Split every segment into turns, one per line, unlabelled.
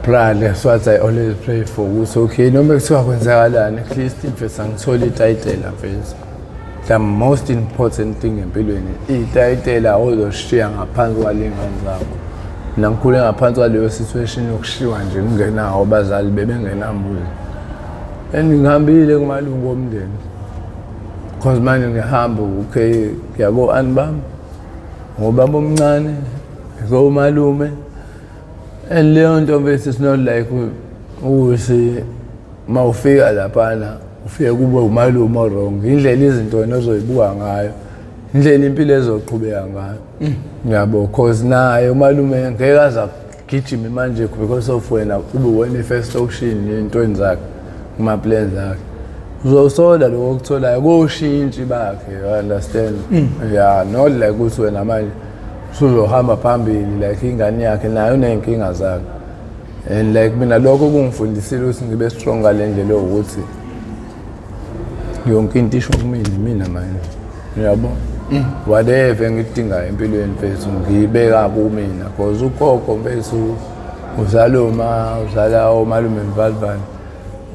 Bra, that's what I always pray for, ukuthi okay, noma kuthiwa kwenzakalani, at least mfethu angithole itayitela mfethu. The most important thing empilweni itayitela ozoshiya ngaphansi kwale ngane zakho. Mina ngikhule ngaphansi kwaleyo situation yokushiwa nje ngingenawo abazali, bebengenambuzo, and ngihambile kumalungu omndeni, 'cause manje ngihamba, okay, ngiyako ani bami, ngobaba omncane, ngomalume, and leyo nto mfethu, it's not like ukuthi uma ufika laphana ufike kube umalume o-wrong. Indlela izinto wena ozoyibuka ngayo, indlela impilo ezoqhubeka ngayo, yabo, 'cause naye umalume ngeke aze agijime manje because of wena ube wena i-first option ey'ntweni zakhe, kuma-plans akhe. Uzosola lokho okutholayo koshintshi bakhe, you understand? Yeah, not like ukuthi wena manje usuzohamba phambili like ingane yakhe, nayo uney'nkinga zakhe. And like mina lokho kungifundisile ukuthi ngibe strong ngale ndlela yokuthi yonke into isho kumina, mina manje, uyabo, whatever engidingayo empilweni mfethu, ngiyibeka kumina, 'cause ugogo mfethu uzala uma uzala omalume mvalivali,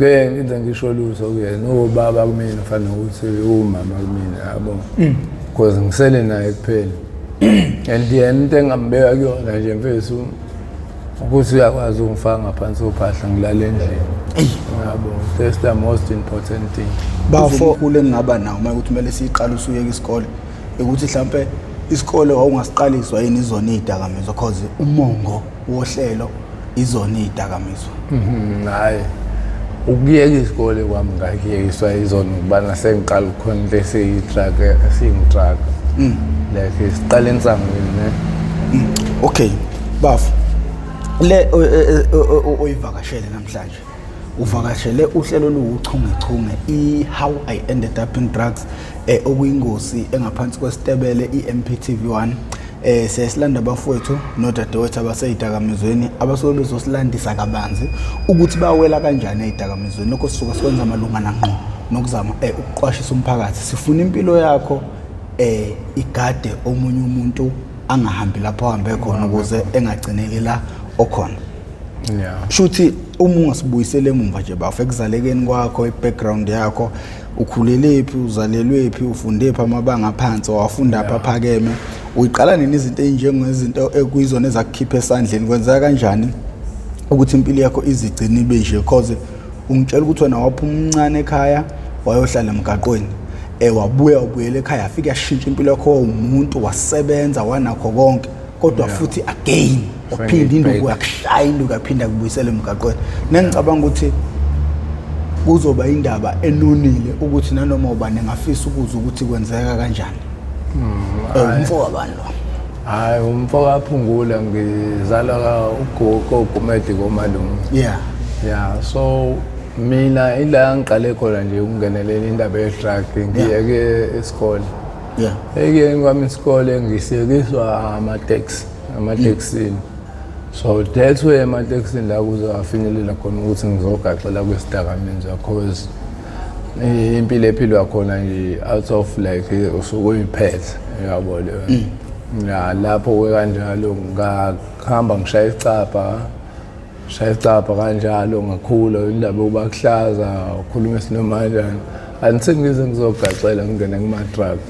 ngeke ngize ngisho lutho kuyena. Ubaba kumina ufana nokuthi umama kumina, yabo, 'cause ngisele naye kuphela. And yena into engambeka kuyona nje mfethu ukuthi uyakwazi ukungifaka ngaphansi kophahla, ngilale endlini, yabo. That's the most important thing.
Bafo, khule engingaba nawo uma ukuthi kumele siyiqale usuyeka isikole, ukuthi mhlampe isikole wawungasiqaliswa yini izona iy'dakamizwa, 'cause umongo wohlelo izona iy'dakamizwa?
Hhayi, ukuyeka isikole kwami ngakuyekiswa izona ukubana sengiqala ukukhona into esiyi-drug, esingi-drug, like siqala ensangweni ne.
Okay bafo, le oyivakashele namhlanje, uvakashele uhlelo oluwuchungechunge i-How I Ended Up in Drugs, okuyingosi engaphansi kwesitebele i-MPTV 1. Siyasilanda abafowethu nodadewethu abasey'dakamizweni abasuke bezosilandisa kabanzi ukuthi bawela kanjani ey'dakamizweni. Lokho sisuke sikwenza malungana ngqo nokuzama ukuqwashisa umphakathi. Sifuna impilo yakho igade omunye umuntu angahambi lapho ahambe khona ukuze engagcineki la okhona. Shuthi uma ungasibuyisela emumva nje bafo, ekuzalekeni kwakho, i-background yakho, ukhulelephi, uzalelwephi, ufundephi amabanga aphansi, wafunda apha aphakeme, uyiqala nini izinto ey'njengezinto ekuyizona ezakukhipha esandleni? Kwenzeka kanjani ukuthi impilo yakho izigcine ibe nje? 'Cause ungitshela ukuthi wena waphuma umncane ekhaya, wayohlala emgaqweni, wabuya, ubuyela ekhaya, afike yashintsha impilo yakho, umuntu wasebenza, wanakho konke, kodwa futhi again waphinda induku yakushaya, induku yaphinda kubuyisela emgaqweni. Nengicabanga ukuthi kuzoba indaba enonile ukuthi nanoma ubani engafisa ukuzwa ukuthi kwenzeka kanjani. Umfo kabani lo?
Hayi, umfo kaPhungula, ngizalwa ugogo uGumede komalume. Yeah, so mina ila ngiqale khona nje ukungenelela indaba ye-drug, ngiyeke isikole. Ekuyeni kwami isikole ngisekiswa amateksi, amatekisini. So that's where ematekisini la kuze wafinyelela khona ukuthi ngizogaxela kwisidakamizwa, 'cause impilo ephilwa khona nje out of like usuke uyiphethe, uyabo leyo. Ya, lapho-ke kanjalo ngahamba ngishaya isicabha, shaya isicabha kanjalo, ngakhula indaba yokuba kuhlaza, ukhuluma isinoma kanjani, until ngize ngizogaxela ngingene kuma-drugs.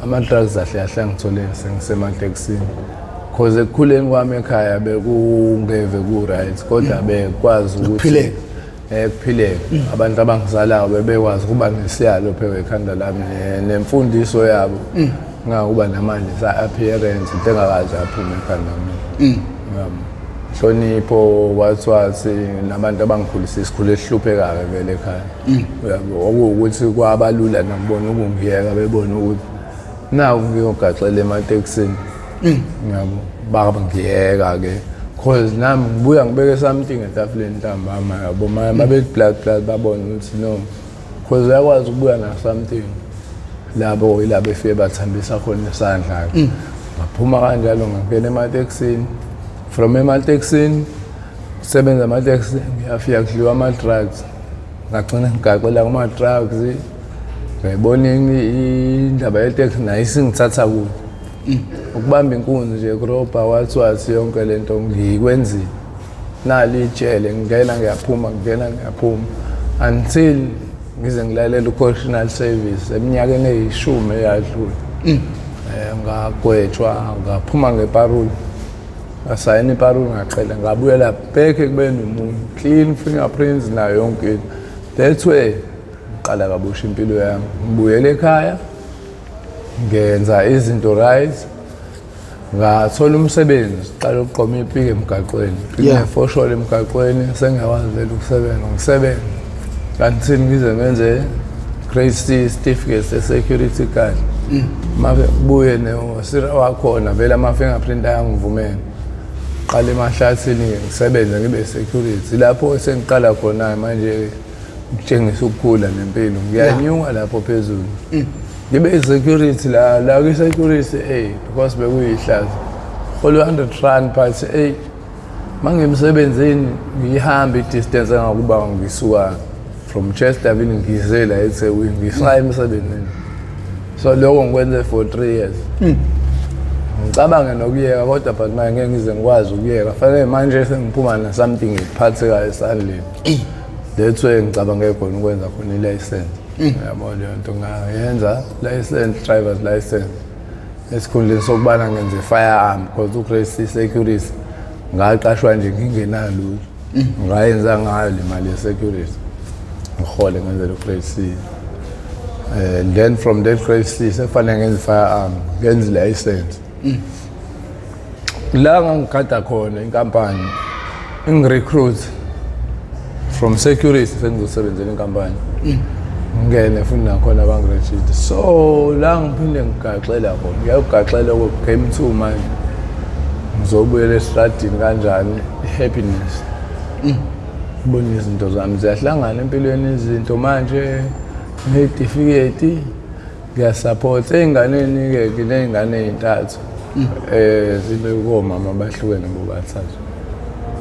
Ama-drugs kahle kahle angithole sengisematekisini, 'cause ekukhuleni kwami ekhaya bekungeve ku-right, kodwa bekwazi ukuthi
Kuphileka.
Kuphileka. Abantu abangizalayo bebekwazi ukuba nesiyalo phezu ekhanda lami nemfundiso yabo, ngakuba namanje sa-appearance into engakaze aphume ekhanda mina. Yabo. Inhlonipho, wathi wathi nabantu abangikhulisa, isikhulu esihluphekayo vele ekhaya, uyabo, okuwukuthi kwabalula nakubona ukungiyeka, bebona ukuthi naku ngiyogaxela ematekisini, yabo, bangiyeka-ke, 'cause nami ngibuya ngibeke something etafuleni ntambama, yabo, mabethi blood blood, babone ukuthi no, 'cause uyakwazi ukubuya na something. Labo yilabo efike bathambisa khona isandla-ke, ngaphuma kanjalo, ngangena ematekisini. From ematekisini, kusebenza amatekisi, ngiyafika kudliwa ama-drugs, ngagcina ngigaxela kuma-drugs. Ngayibona indaba yeteksi nayo isingithatha kude, ukubamba inkunzi nje, kurobha, wathi wathi yonke lento ngiyikwenzile. Nali ijele, ngingena ngiyaphuma, ngingena ngiyaphuma, until ngize ngilalela u-correctional service eminyakeni eyishumi eyadlula. Ngagwetshwa, ngaphuma ngeparole, ngasayina iparole, ngaqhela, ngabuyela back ekubeni umuntu clean, fingerprints nayo yonke into. That's where ngiqala kabusha impilo yami, ngibuyele ekhaya, ngenza izinto right, ngathola umsebenzi, qala ukuqoma ipiki emgaqweni, nginefosholo emgaqweni, sengiyakwazi vele ukusebenza, ngisebenza kanti ngize ngenze grade C certificate se-security guard. Mase buye nosira wakhona vele, ama-fingerprint ayangivumela. Qala emahlathini ngisebenze, ngibe security. Lapho sengiqala khona manje ukutshengisa ukukhula nempilo, ngiyanyuka lapho phezulu, ngibe i-security la la kwi-security, ey, because bekuyihlazo, hola R100, but ey, mangimsebenzini ngihamba i-distance engakuba ngisuka from Chesterville ngize la eThekwini, ngisaya emsebenzini. So lokho ngikwenze for 3 years. Ngicabange nokuyeka kodwa, but manje ngeke ngize ngikwazi ukuyeka, fanele manje sengiphuma na something ephathekayo esandleni. That's why ngicabange khona ukwenza khona i-license, yabo, leyo nto ngayenza license, driver's license, esikhundleni sokubana ngenze firearm, because u-grade C security ngaqashwa nje ngingenalutho, ngayenza ngayo le mali ye-security, ngihole ngenzele u-grade C. Then from that grade C sekufanele ngenze firearm, ngenze license. La ngangigada khona inkampani ingirecruit from security, sengizosebenzela inkampani, ngingene futhi nakhona bangirejista. So la ngiphinde ngigaxela khona, ngiyakugaxela ku-game two. Manje ngizobuyela estradini kanjani? I-happiness, ubona izinto zami ziyahlangana empilweni, izinto manje ngiyitifiketi, ngiyasupport ey'nganeni-ke, nginey'ngane ey'ntathu, zibe komama abahlukene bobathathu,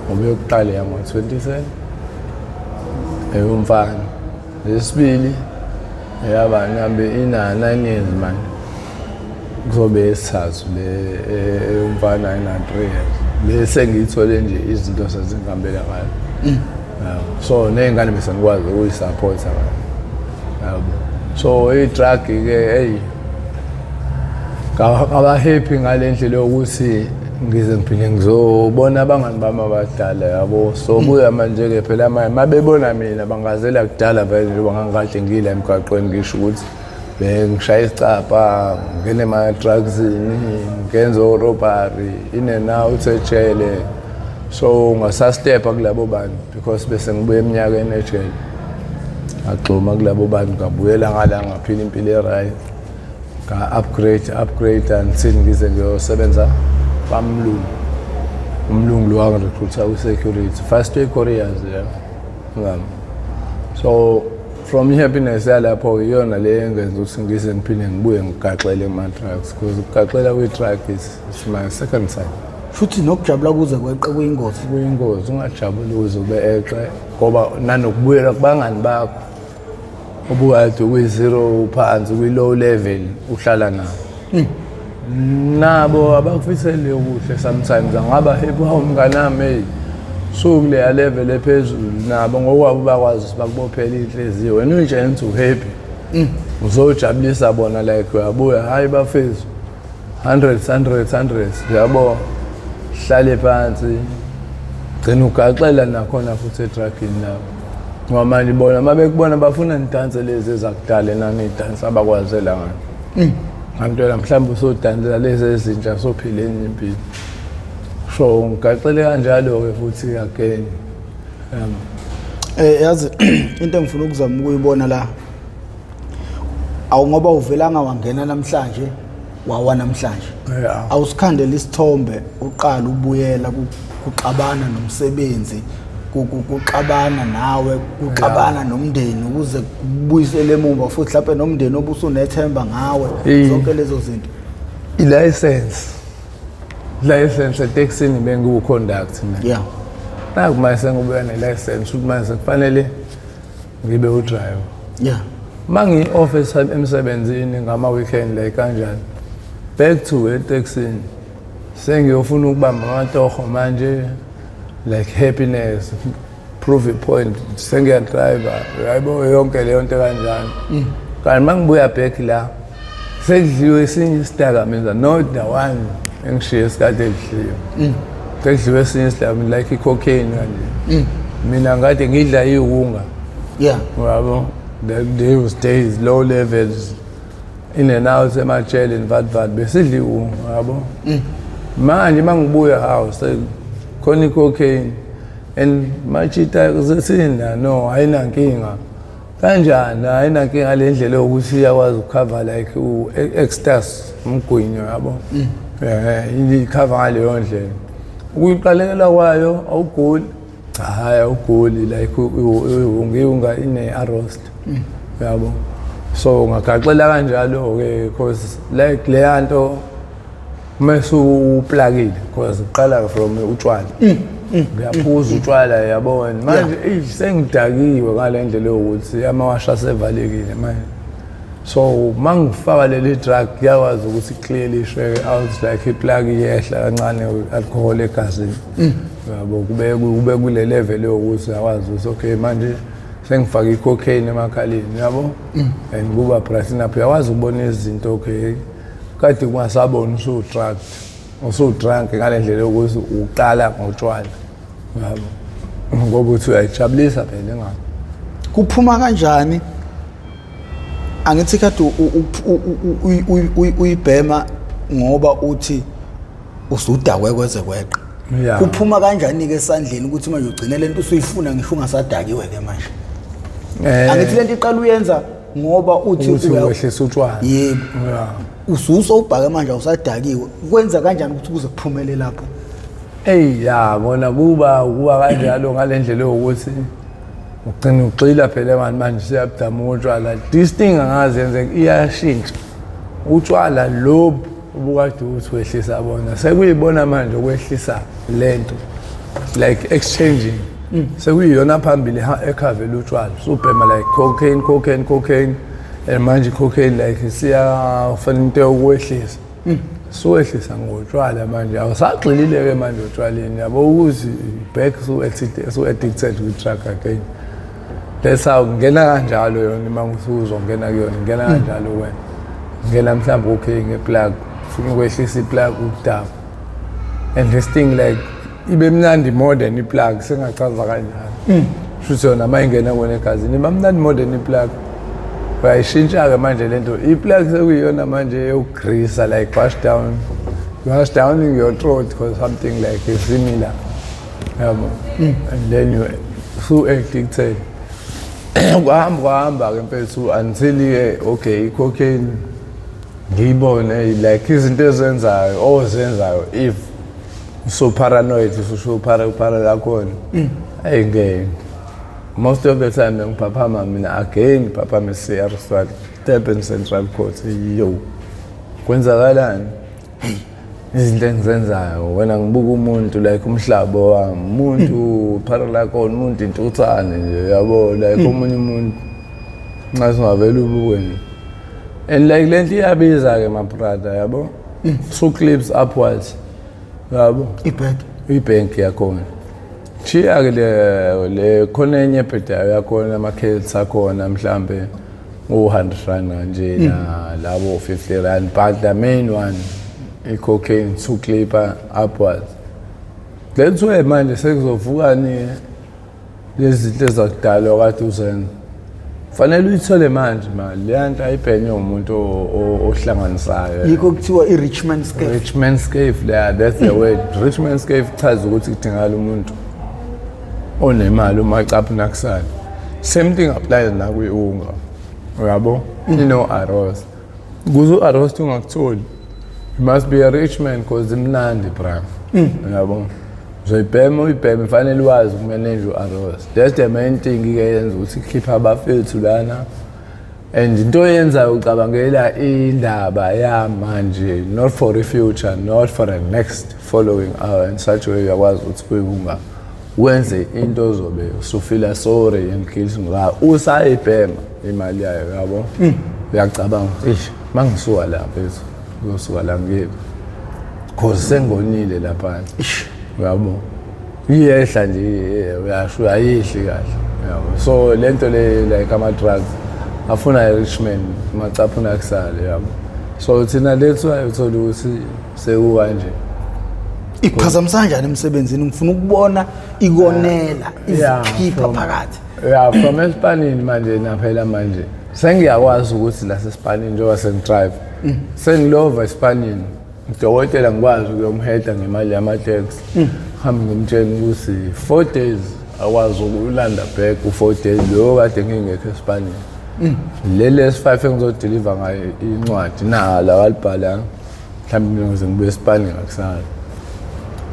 ngoba yokuqala yango-2010, eyomfana, lesibili eyaba nambe ina 9 years, manje kuzobe esithathu le eyomfana ina 3 years, le sengiyithole nje izinto sezingihambela kahle. Yabo. So ney'ngane bese ngikwazi ukuyisupport kahle, yabo. So i-drug-ke, eyi, ngaba happy ngale ndlela yokuthi ngize ngiphinde ngizobona abangani bami abadala, yabo. So buya manje-ke phela manje mabebona mina bangazela kudala vele, njengoba ngangikade ngila emgaqweni, ngisho ukuthi bengishaya isicabha, ngingena ema-drugsini, ngenza o-robbery, in and out ejele. So ngasastepha kulabo bantu because bese ngibuye eminyakeni ejele, ngagxuma kulabo bantu, ngabuyela ngala, ngaphila impilo e-right, nga-upgrade, upgrade until ngize ngiyosebenza kwamlungu. Umlungu lo wangirecruitha kwi-security, Fastway Couriers, yeah. Ngami so from i-happiness yalapho iyona le engenza ukuthi ngize ngiphinde ngibuye ngigaxele kuma-drugs, because ukugaxela kwi-drug is my second time.
Futhi nokujabula kuze kweqe kuyingozi.
Kuyingozi, ungajabuli uze ube exe, ngoba nanokubuyela kubangani bakho obukade kwi-zero phansi, kwi-low level, uhlala nabo, nabo abakufiseli okuhle. Sometimes angaba happy, hawu mnganami, hey, sukuleya level ephezulu, nabo ngokwabo bakwazi ukuthi bakubophele inhliziyo. Wena uyitshela ukuthi uhappy, uzojabulisa bona, like uyabuya, hayi bafethu, hundreds, hundreds, hundreds, yabo, hlale phansi, gcina ugaxela nakhona futhi edrugini nabo, ngoba manje bona uma bekubona bafuna nidanse lezi ezakudala enanidansa, abakwazela ngayo ngantwela, mhlawumbe usodansela lezi ezintsha, sophila enye impilo. So ngigaxele kanjalo-ke futhi again.
Yazi into engifuna ukuzama ukuyibona la, awu, ngoba uvelanga wangena namhlanje, wawa namhlanje. Awusikhandela isithombe, uqala ubuyela kuxabana nomsebenzi, kuxabana nawe, kuxabana nomndeni, ukuze kubuyisele emuva futhi mhlawumbe nomndeni obusunethemba ngawe, zonke lezo zinto.
I-license etekisini, bengiwu-conduct mina. Naku manje sengibuya ne-license, ukuthi manje sekufanele ngibe udriver. Uma ngiyi-office emsebenzini ngama-weekend like kanjani, back to etekisini, sengiyofuna ukubamba amatoho manje. Like happiness, prove a point, sengiya-drive, yabo, yonke leyo nto kanjalo. Kanti uma ngibuya back la, sekudliwe esinye isidakamizwa, not the one engishiye esikade kudliwe. Sekudliwe esinye isidakamizwa, like i-cocaine kanje. Mina ngade ngidla iwunga. Yabo, those days, low levels, in and out emajele, vat vat, besidla iwunga, yabo. Manje mangibuya, hawu, khona i-cocaine and machita sesina no, ayinankinga. Kanjani ayinankinga? Le ndlela yokuthi iyakwazi ukukhava like u-ecstasy, umgwinyo, yabo, ikhava ngaleyo ndlela. Ukuyiqalekela kwayo, awuguli, hayi, awuguli like iwunga ine-arrost, yabo. So ungagaxela kanjalo-ke, because like leya nto mase uplakile, because uqala from utshwala, ngiyaphuza utshwala, yabona. Manje eish, sengidakiwe ngale ndlela yokuthi amawasha asevalekile manje. So mangifaka leli drug, kuyakwazi ukuthi clearly shake out, like iplug iyehla kancane, alcohol egazini, yabo, kube kule level yokuthi uyakwazi ukuthi okay, manje sengifake i-cocaine emakhaleni, yabo, and kuba brighten up, uyakwazi ukubona izinto. Okay, kade kungasaboni, usu-drugged, usu-drunk ngale ndlela yokuthi uqala ngotshwala, yabo, ngoba uthi uyayijabulisa phela ingane.
Kuphuma kanjani? Angithi kade uyibhema ngoba uthi usudakwe kweze kweqa. Kuphuma kanjani ke esandleni ukuthi manje ugcine lento usuyifuna ngisho ungasadakiwe ke manje? Angithi lento iqala uyenza ngoba uthi
ukuthi wehlisa utshwala.
Yebo. Ususo ubhake manje, awusadakiwe. Kwenza kanjani ukuthi kuze kuphumele lapho?
Eyi, ya, kona kuba kanjalo ngale ndlela yokuthi ugcina ugxila phela manje, manje siyabudama utshwala. This thing angazi yenzeka, iyashintsha. Utshwala lobu ubukade ukuthi wehlisa bona, sekuyibona manje ukwehlisa lento, like exchanging, sekuyiyona phambili ekhavela utshwala. Usubhema like cocaine, cocaine, cocaine, and manje cocaine like siyafana into yokwehlisa, suwehlisa ngotshwala. Manje awusagxilile-ke manje otshwaleni, yabo, ukuthi back su-addicted kwi-drug again. That's how ngena kanjalo yona. Uma usuzongena kuyona, ngena kanjalo wena, ngena mhlawumbe, okay, ngeplug, ufuna ukwehlisa iplug, ukudaba, and this thing like ibe mnandi more than iplug, sengachaza kanjalo. Shuthi yona uma ingena kuwena egazini iba mnandi more than iplug. Uyayishintsha-ke manje lento, iplug sekuyiyona manje yokugrisa, like wash down, wash down in your throat or something like similar, yabo, and then you so addicted. Kwahamba kwahamba-ke mfethu until-ke, okay, i-cocaine ngiyibone like izinto ezenzayo, ozenzayo if so paranoid, ususho para lakhona. Hey, ngeke, most of the time ngiphaphama mina again, ngiphaphama e-CR Swat, Durban Central Court. Yo, kwenzakalani? Izinto engizenzayo wena, ngibuka umuntu like umhlaba wami, umuntu phara lakhona, umuntu intuthane nje, yabo, like omunye umuntu nxa singavele ubuke nje. And like lento iyabiza-ke, my brother, yabo, two clips upwards, yabo.
Ibhek.
Ibhenki yakhona chiya-ke le khona enye ebhedayo yakhona, ama-kits akhona mhlambe u-R100 kanje na labo R50, but the main one, i-cocaine, two clipper upwards. That's why manje sekuzovuka ni lezi zinto ezakudala kade uzenza, fanele uyithole manje imali. Leya nto ayibhenywe umuntu ohlanganisayo.
Yikho kuthiwa i-rich man's cave.
Rich man's cave, yeah, that's the word. Rich man's cave kuchaza ukuthi kudingakala umuntu onemali, umacaphu nakusala. Same thing applies nakwi-unga, uyabo, ino-aros. Ukuze u-aros ungakutholi, you must be a rich man, because imnandi, bra, uyabo. Uzoyibhema, uyibheme, fanele wazi ukumanage u-aros. That's the main thing-ke yenza ukuthi khipha abafethu lana. And into oyenzayo, ucabangela indaba yamanje, not for the future, not for the next following hour. In such a way uyakwazi ukuthi kuyunga wenze into ozobe usufila sorry and guilt ngayo usayibhema imali yayo, yabo. Uyacabanga, ish, mangisuka la mfethu, ngiyosuka la ngiyephi? Cause sengonile laphana, uyabo. Iyehla nje, uyasho, ayehli kahle, yabo. So lento le, like ama-drugs afuna i-richman macaphuna kusale, yabo. So thina lethu ayothola ukuthi sekukanje.
Ikuphazamisa kanjani emsebenzini? Ngifuna ukubona ikonela izikhipha phakathi.
Yeah, from esipanini manje naphela manje sengiyakwazi ukuthi lasesipanini njengoba sengidrive, sengilova esipanini udokotela, ngikwazi ukuyomheda ngemali yama-tax, hambe ngimtshela ukuthi 4 days akwazi ukulanda back u-4 days loyo kade ngingekho esipanini. Leli esi-five engizodeliver ngayo incwadi nala walibhalanga, mhlawumbe ngize ngibuye esipanini ngakusala.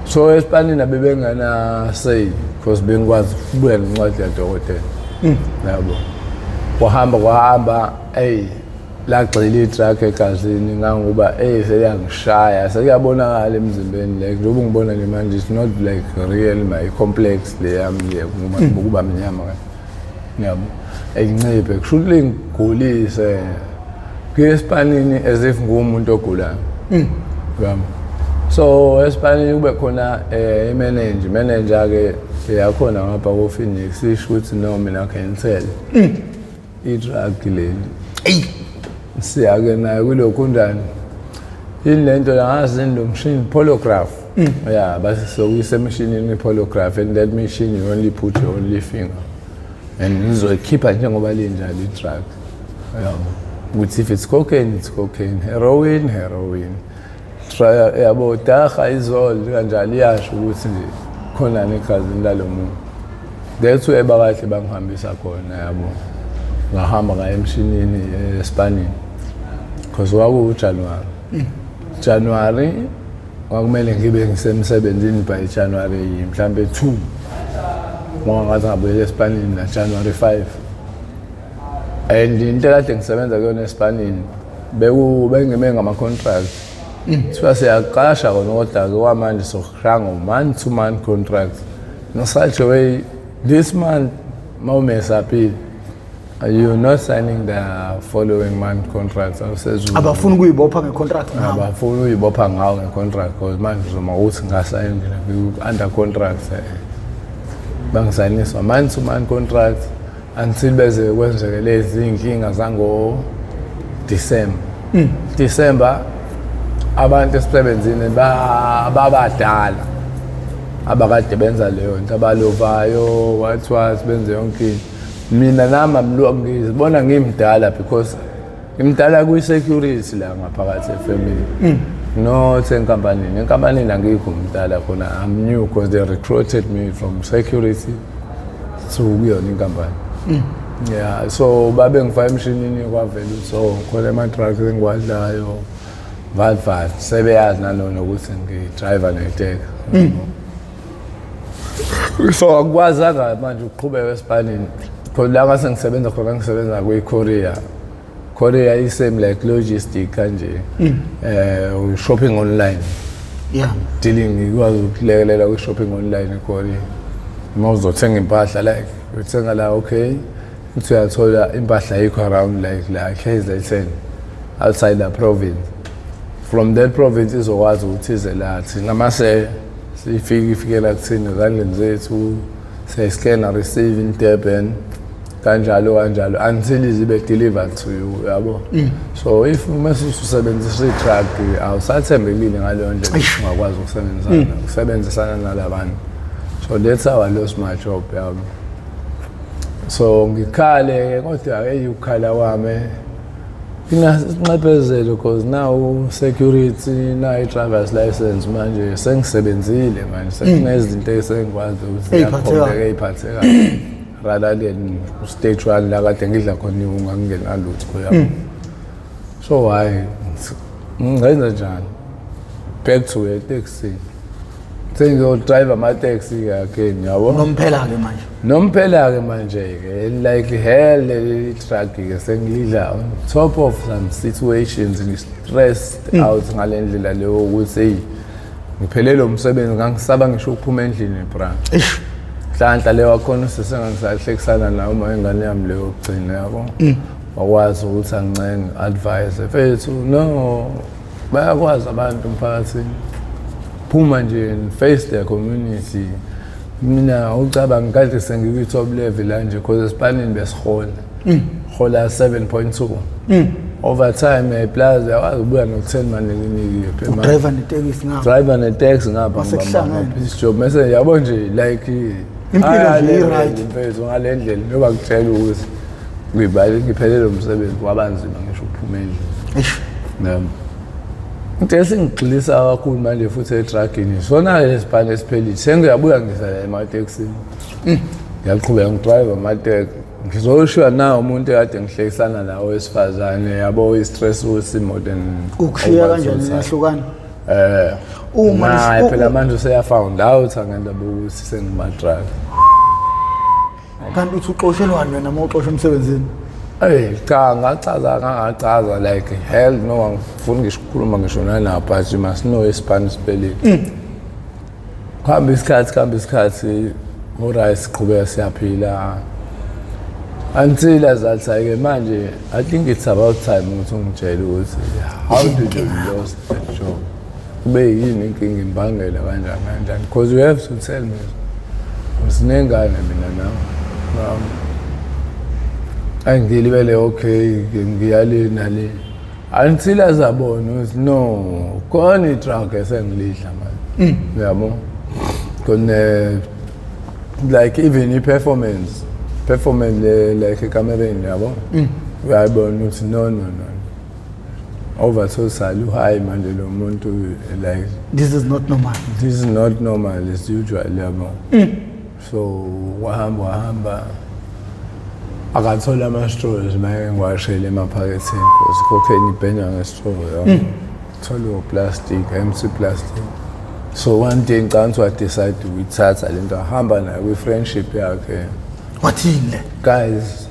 So esipanini abebengana say because bengikwazi ukubuya nencwadi yadokotela, yabo. Kwahamba kwahamba, ey, lagxila i-drug egazini ngangoba ey seliyangishaya, sekuyabonakala emzimbeni, like njengoba ungibona nje manje, it's not like real my complex le yami le ukuba mnyama kanje, yabo, eyinciphe kusho ukuthi lingigulise kuye esipanini as if nguwumuntu ogulayo, yabo. So esipanini kube khona i-manager, manager ke yakhona ngapha ko-Phoenix, isho ukuthi no, mina cancel i-drug leli.
Eyi.
Siya-ke nayo kulokhu njani, yini lento la, ngazi lo mshini polygraph, yeah, base sokuyisa emshinini i-polygraph, and that machine you only put your only finger and nizoyikhipha njengoba linjalo i-drug, yabo, ukuthi if it's cocaine, it's cocaine, heroin, heroin. Try, yabo, daha izolo kanjalo, iyasho ukuthi nje khonani egazini lalo muntu. That's where bakahle bangihambisa khona, yabo. Ngahamba ngaya emshinini esipanini because kwakuwu-January. January kwakumele ngibe ngisemsebenzini by January mhlambe 2, ngoba ngathi ngabuyela esipanini na January 5, and into kade ngisebenza kuyona esipanini beku bengime ngama-contract. Kuthiwa siyaqasha kona, kodwa-ke kwamanje sokushaya ngo-month to month contract. In such a way, this month mawumesapile, you're not signing the following month contract. Awusezu-
Abafuni ukuyibopha ngecontract ngawo.
Abafuni uyibopha ngawo nge-contract because manje uzoma ukuthi ngasayini under contract. Bangisayiniswa month to month contract until beze kwenzeke lezi iy'nkinga zango December. December abantu esisebenzini babadala abakade benza leyo nto, abalovayo, what what, benze yonke into. Mina nami ngizibona ngimdala because ngimdala kwi-security la ngaphakathi efemini, not enkampanini. Enkampanini angikho mdala khona, I'm new because they recruited me from security to kuyona inkampani, yeah. So babe ngifaka emshinini, kwavela ukuthi so khona ama-drugs engiwadlayo, vat vat, sebeyazi nalona ukuthi ngidrayiva neteka. So akukwazanga manje ukuqhubeka esipanini because la ngase ngisebenza khona, ngisebenza kwi-courier. Courier i-same like logistic kanje, shopping online. Dealing, ikwazi ukulekelela kwi-shopping online e-courier. Uma uzothenga impahla, like uthenga la, okay, uthi uyathola impahla ayikho around, like la KZN, outside the province, from that province izokwazi ukuthi ize la thina, mase sifike ifikela kuthina ezandleni zethu, siyayi-scan, receive in Durban, kanjalo kanjalo until izibe delivered to you, yabo. So if mase usebenzisa i-drug, awusathembekile ngaleyo ndlela, ungakwazi ukusebenzisana nalabantu. So that's how I lost my job, yabo. So ngikhale kodwa hey, ukukhala kwami ingasinxephezelo because now security na i-driver's license manje sengisebenzile, manje sekunezinto esengikwazi ukuthi
Ey'phathekayo.
ziyakhombeka, ey'phathekayo, rather than stage one la kade ngidla khona ungangingenalutho, yabo. So hhayi, ngingenza njani? Back to etekisini, sengiyodrayiva amateksi again, yabo.
Nomphela-ke manje.
Nomphela-ke manje-ke, like hell, leli drug-ke sengilidla on top of some situations, ngi-stressed out ngale ndlela leyo ukuthi eyi, ngiphelelwe umsebenzi, ngangisaba ngisho ukuphuma endlini, bra.
Eish.
Nhlanhla leyo wakhona usesengangisahlekisana nawe uma ingane yami leyo yokugcina, yabo, wakwazi ukuthi angincenge, advise, mfethu, no, bayakwazi abantu emphakathini, phuma nje and face their community. Mina ucabanga kade sengikwi-top level la nje, cause esipanini besihola hola 7.2 overtime plus yakwazi ukubuya no-10 manje nginikiwe.
Udriver netekisi ngapha.
Driver neteksi ngapha.
Wasekuhlangene.
Piece job mase yabo nje like
Impilo nje i-right.
Mfethu, ngale ndlela njengoba kutshela ukuthi ngibhale ngiphelele umsebenzi, kwabanzima ngisho ukuphuma endlini.
Eish.
Yabo. Into esingigxilisa kakhulu manje futhi edrugini sona-ke lesibhane esiphelile, sengiyabuya ngisala ematekisini, ngiyaqhubeka ngidrayive amateki, ngizoshiya na umuntu ekade ngihlekisana nawo wesifazane, yabo, i-stress wesimo then.
Ukushiya kanjani, nahlukana?
Eh.
Uma
Naye phela manje useya-found out ngendaba yokuthi sengima-drug.
Kanti uthi uxoshelwani wena uma uxosha emsebenzini?
Ey cha, ngachaza, ngangachaza like hell no, angifuni ngisho ukukhuluma ngisho nana, but you must know isipani siphelile. Kuhamba isikhathi, kuhamba isikhathi, alright, siqhubeka siyaphila until azathi ke manje I think it's about time ukuthi ungitshele ukuthi how did you lost that job, kube yini inkinga, imbangela kanjani kanjani, because you have to tell me, usinengane mina nawe. Angilibele, okay, ngiyale nale until azabona ukuthi no, khona i-drug esengilidla manje, uyabo, khona like even i-performance performance le like ekamereni, yabo, uyayibona ukuthi no, no, no, over total u-high manje lo muntu like
This is not normal.
This is not normal as usual, yabo. So wahamba wahamba, akathola ama-straws maye ngiwashele emaphaketheni, because cocaine ibhenywa nge-straw, yabo, thola o-plastic, empty plastic. So one day ngicabanga ukuthi wa-decide ukuyithatha lento, ahamba nayo kwi-friendship yakhe.
Wathini le?
Guys,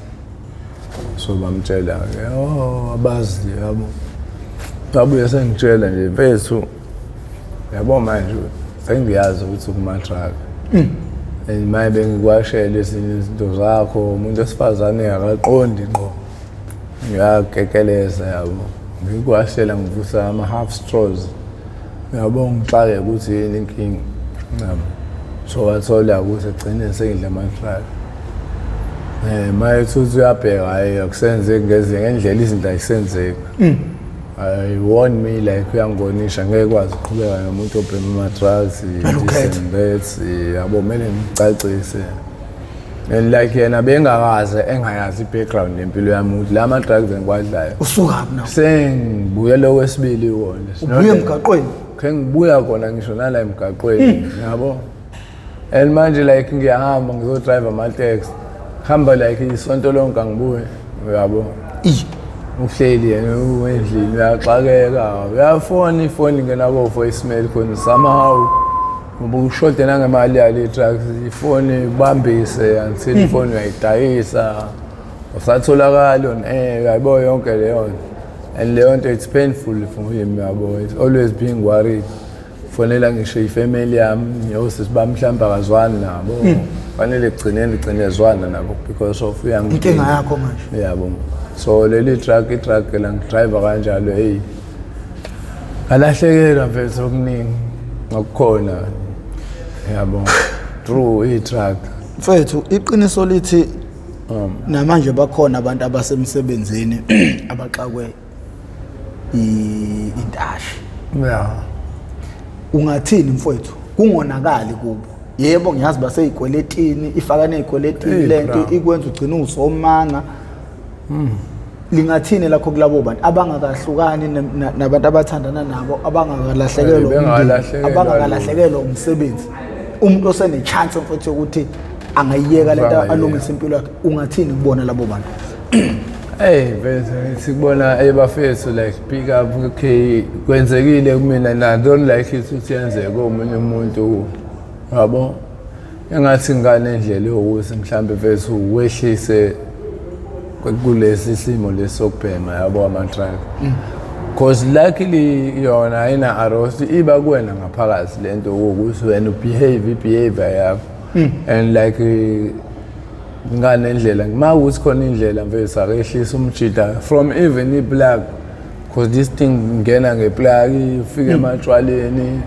so bamtshela-ke, oh, abazi, yabo, babuye sengitshela nje, mfethu, yabo, manje sengiyazi ukuthi kuma-drug and maye bengikwashela ezinye izinto zakho, umuntu wesifazane akaqondi ngqo, ngiyakekeleza, yabo, ngikwashela ngivusa ama-half straws, yabo, ngixake ukuthi yini inkinga, yabo. So wathola ukuthi egcine sengidla ama-drug. Maye uthi uyabheka, hayi, akusenzeki ngendlela izinto ayisenzeki. I warn me like uyangibonisha ngeke kwazi ukuqhubeka nomuntu obhema ama-drugs
Kumele
this
ukhethe.
and that, yabo, kumele ngicacise. And like yena bengakaze engayazi i-background yempilo yami ukuthi la ma-drugs engiwadlayo
Usukaphi nawo?
sengibuyele okwesibili wona. It's not
Ubuye emgaqweni?
Khe ngibuya kona ngisho nala emgaqweni, yabo, and manje like ngiyahamba ngizodrive ama-taxi, hamba like isonto lonke angibuye, uyabo.
I
Uhleli yena endlini, uyaxakeka, uyafona, ifoni ingena ko-voicemail khona somehow, ngoba ushode nangemali yale drugs, ifoni ibambise until ifoni uyayidayisa, usatholakali on air, uyaybo, yonke leyo nto. And leyo nto, it's painful for him, yabo, it's always being worried, fonela ngisho ifamily yami, yosisi bami mhlawumbe akazwani nabo, fanele egcineni gcine ezwana nabo because of uyangidinga.
Inkinga yakho manje.
Yabo, so leli drug, i-drug la ngidrive kanjalo, hey, ngalahlekelwa mfethu okuningi ngokukhona, yabo, through i-drug.
Mfethu, iqiniso lithi namanje bakhona abantu abasemsebenzini abaxakwe intashi. Ungathini mfowethu kungonakali kubo? Yebo, ngiyazi basey'kweletini, ifaka ney'kweletini
Hey,
lento
bra.
ikwenza ugcine usomanga. Lingathini lakho kulabo bantu abangakahlukani nabantu abathandana nabo, abangakalahlekelwa
Hey,
umndeni,
bengakalahlekelwa?
Abangakalahlekelwa umsebenzi, umuntu osene-chance mfowethu yokuthi angayiyeka lento,
Angayiyeka.
alungise impilo yakhe, ungathini kubona labo bantu?
Hey mfethu, ngithi kubona, hey bafethu, like pick up, okay, kwenzekile kumina and I don't like it ukuthi yenzeke komunye umuntu, yabo. Engathi nganendlela yokuthi mhlambe mfethu wehlise kulesi simo lesi sokubhema, yabo, ama-drug, cause luckily yona ayina arrest, iba kuwena ngaphakathi lento ukuthi wena ubehave i-behavior yakho and like nganendlela uma ukuthi khona indlela mfethu akehlisa umjida from even i-plug, cause this thing ngena nge-plug, ifike ematshwaleni.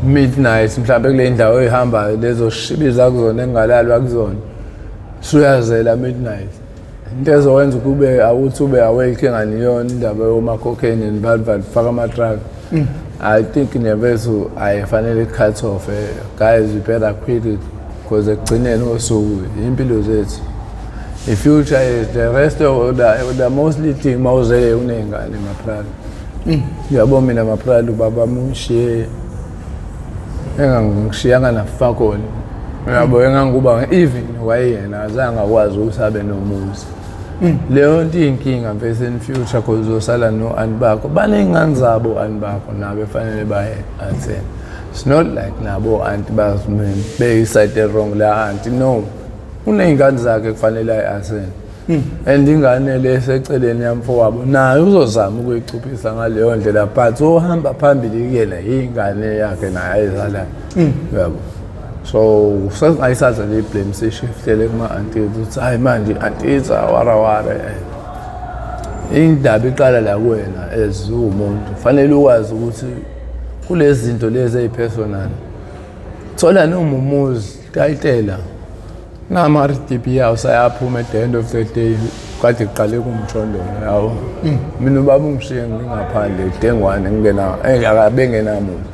Midnight mhlawumbe kule ndawo oyihambayo, lezo shibiza kuzona engalalwa kuzona, suyazela midnight. Into ezokwenza ukube awuthi ube awake enganiyona indaba yoma-cocaine and valval, faka ama-drug. I think nemfethu ayifanele cut off. Guys, we better quit it, because ekugcineni kosuku impilo zethu, i-future is the rest of the mostly thing. Mawuzele uney'ngane, maprali, uyabo, mina maprali ubaba mungishiye engangishiyanga nafakoni, uyabo, enganguba even wayeyena azange akwazi ukuthi abe nomuzi. Leyo nto iyinkinga mfethu in future, cause uzosala no-anti bakho, baney'ngane zabo, anti bakho nabo efanele baye attend. It's not like nabo anti beyi-side wrong la anti, no, uney'ngane zakhe kufanele ayi-attend, and ingane le eseceleni yamfowabo naye uzozama ukuyicuphisa ngaleyo ndlela, but ohamba phambili kuyena yingane yakhe naye ayizalayo, uyabo. So sesingayithatha le blame, siyishiftele kuma-anti ethu, ukuthi hayi manje i-anti ethu awarawara. Indaba iqala la kuwena as uwumuntu, fanele ukwazi ukuthi kulezi zinto lezi ey'personal, thola noma umuzi tayitela nama-RDP yawo sayaphuma. At the end of the day kade kuqale kumjondolo, yabo. Mina ubaba ungishiye ngingaphandle dengwane, ngingena bengenamuzi.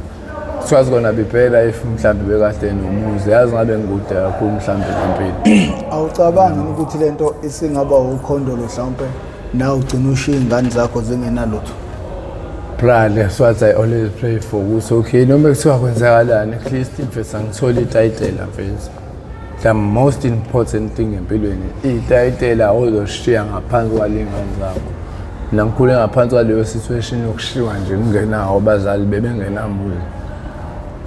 It was gonna be better if mhlambe bekade nomuzi, yazi, ngabe ngikude kakhulu mhlambe nempilo.
Awucabangi ukuthi lento isingaba ukhondolo, mhlawumbe nawe ugcina ushiya iy'ngane zakho zingenalutho?
Bra, that's what I always pray for, ukuthi okay, noma kuthiwa kwenzakalani, at least mfethu angithole itayitela mfethu. The most important thing empilweni itayitela ozoshiya ngaphansi kwaley'ngane zakho. Mina ngikhule ngaphansi kwaleyo situation yokushiwa nje kungenawo abazali, bebengenamuzi,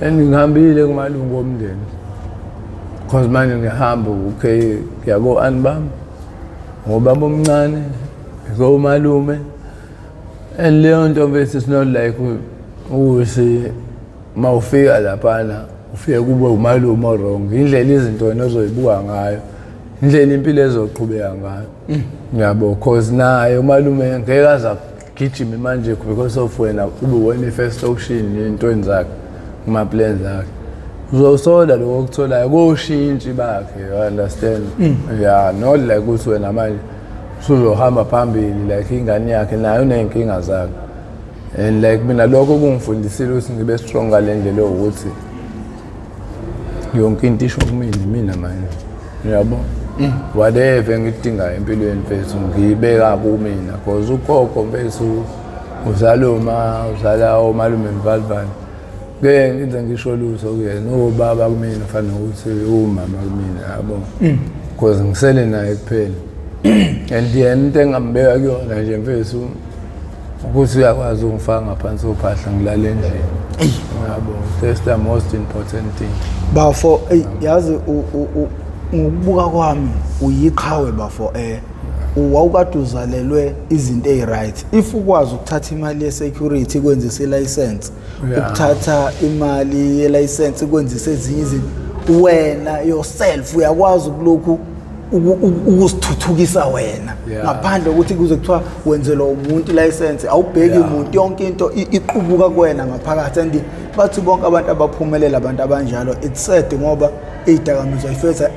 and ngihambile kumalungu omndeni, cause manje ngihamba, okay, ngiya ko-anti bami, ngobaba omncane, komalume, and leyo nto mfethu, it's not like ukuthi uma ufika laphana ufike kube umalume o-wrong. Indlela izinto wena ozoyibuka ngayo, indlela impilo ezoqhubeka ngayo, yabo, cause naye umalume ngeke aze agijime manje because of wena ube wena i-first option ey'ntweni zakhe, kuma-plans akhe. Uzosola lokho okutholayo koshintshi bakhe, you understand? Yeah, not like ukuthi wena manje usuzohamba phambili like ingane yakhe, nayo uney'nkinga zakhe. And like mina lokho kungifundisile ukuthi ngibe strong ngale ndlela yokuthi yonke into isho kumina, mina manje, uyabo, whatever engidingayo empilweni mfethu ngiyibeka kumina, cause ugogo mfethu uzala uma uzala omalume mvalivali, ngeke ngize ngisho lutho kuyena. Ubaba kumina ufana nokuthi umama kumina, yabo, cause ngisele naye kuphela. And yena into engambeka kuyona nje mfethu ukuthi uyakwazi ukungifaka ngaphansi kophahla ngilale endlini, yabo. That's the most important thing.
Bafo, eyi, yazi ngokubuka kwami uyiqhawe bafo. Wawukade uzalelwe izinto eyi-right. If ukwazi ukuthatha imali ye-security kwenzise i-license, ukuthatha imali ye-license kwenzise ezinye izinto, wena yourself uyakwazi ukulokhu ukuzithuthukisa wena ngaphandle kokuthi kuze kuthiwa wenzelwa umuntu i-license. Awubheki umuntu, yonke into iqubuka kuwena ngaphakathi. And bathi bonke abantu abaphumelela abantu abanjalo. It's sad ngoba iy'dakamizwa ifetha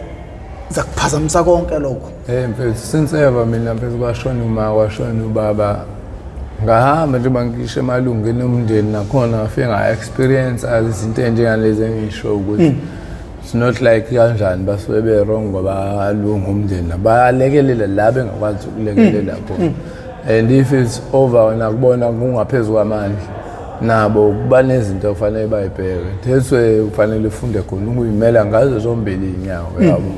zakuphazamisa konke lokho.
Hey mfethu, since ever mina mfethu kwashona uma, kwashona ubaba, ngahamba njengoba ngisho emalungeni omndeni, nakhona ngafike nga-experience izinto ey'njengalezi engisho ukuthi it's not like kanjani basuke be-wrong ngoba alunga umndeni, bayalekelela la bengakwazi ukulekelela khona. And if it's over, wena kubona kungaphezu kwamandla, nabo kuba nezinto okufanele bayibheke. That's why kufanele ufunde khona ukuyimela ngazo zombili iy'nyawo, yabo.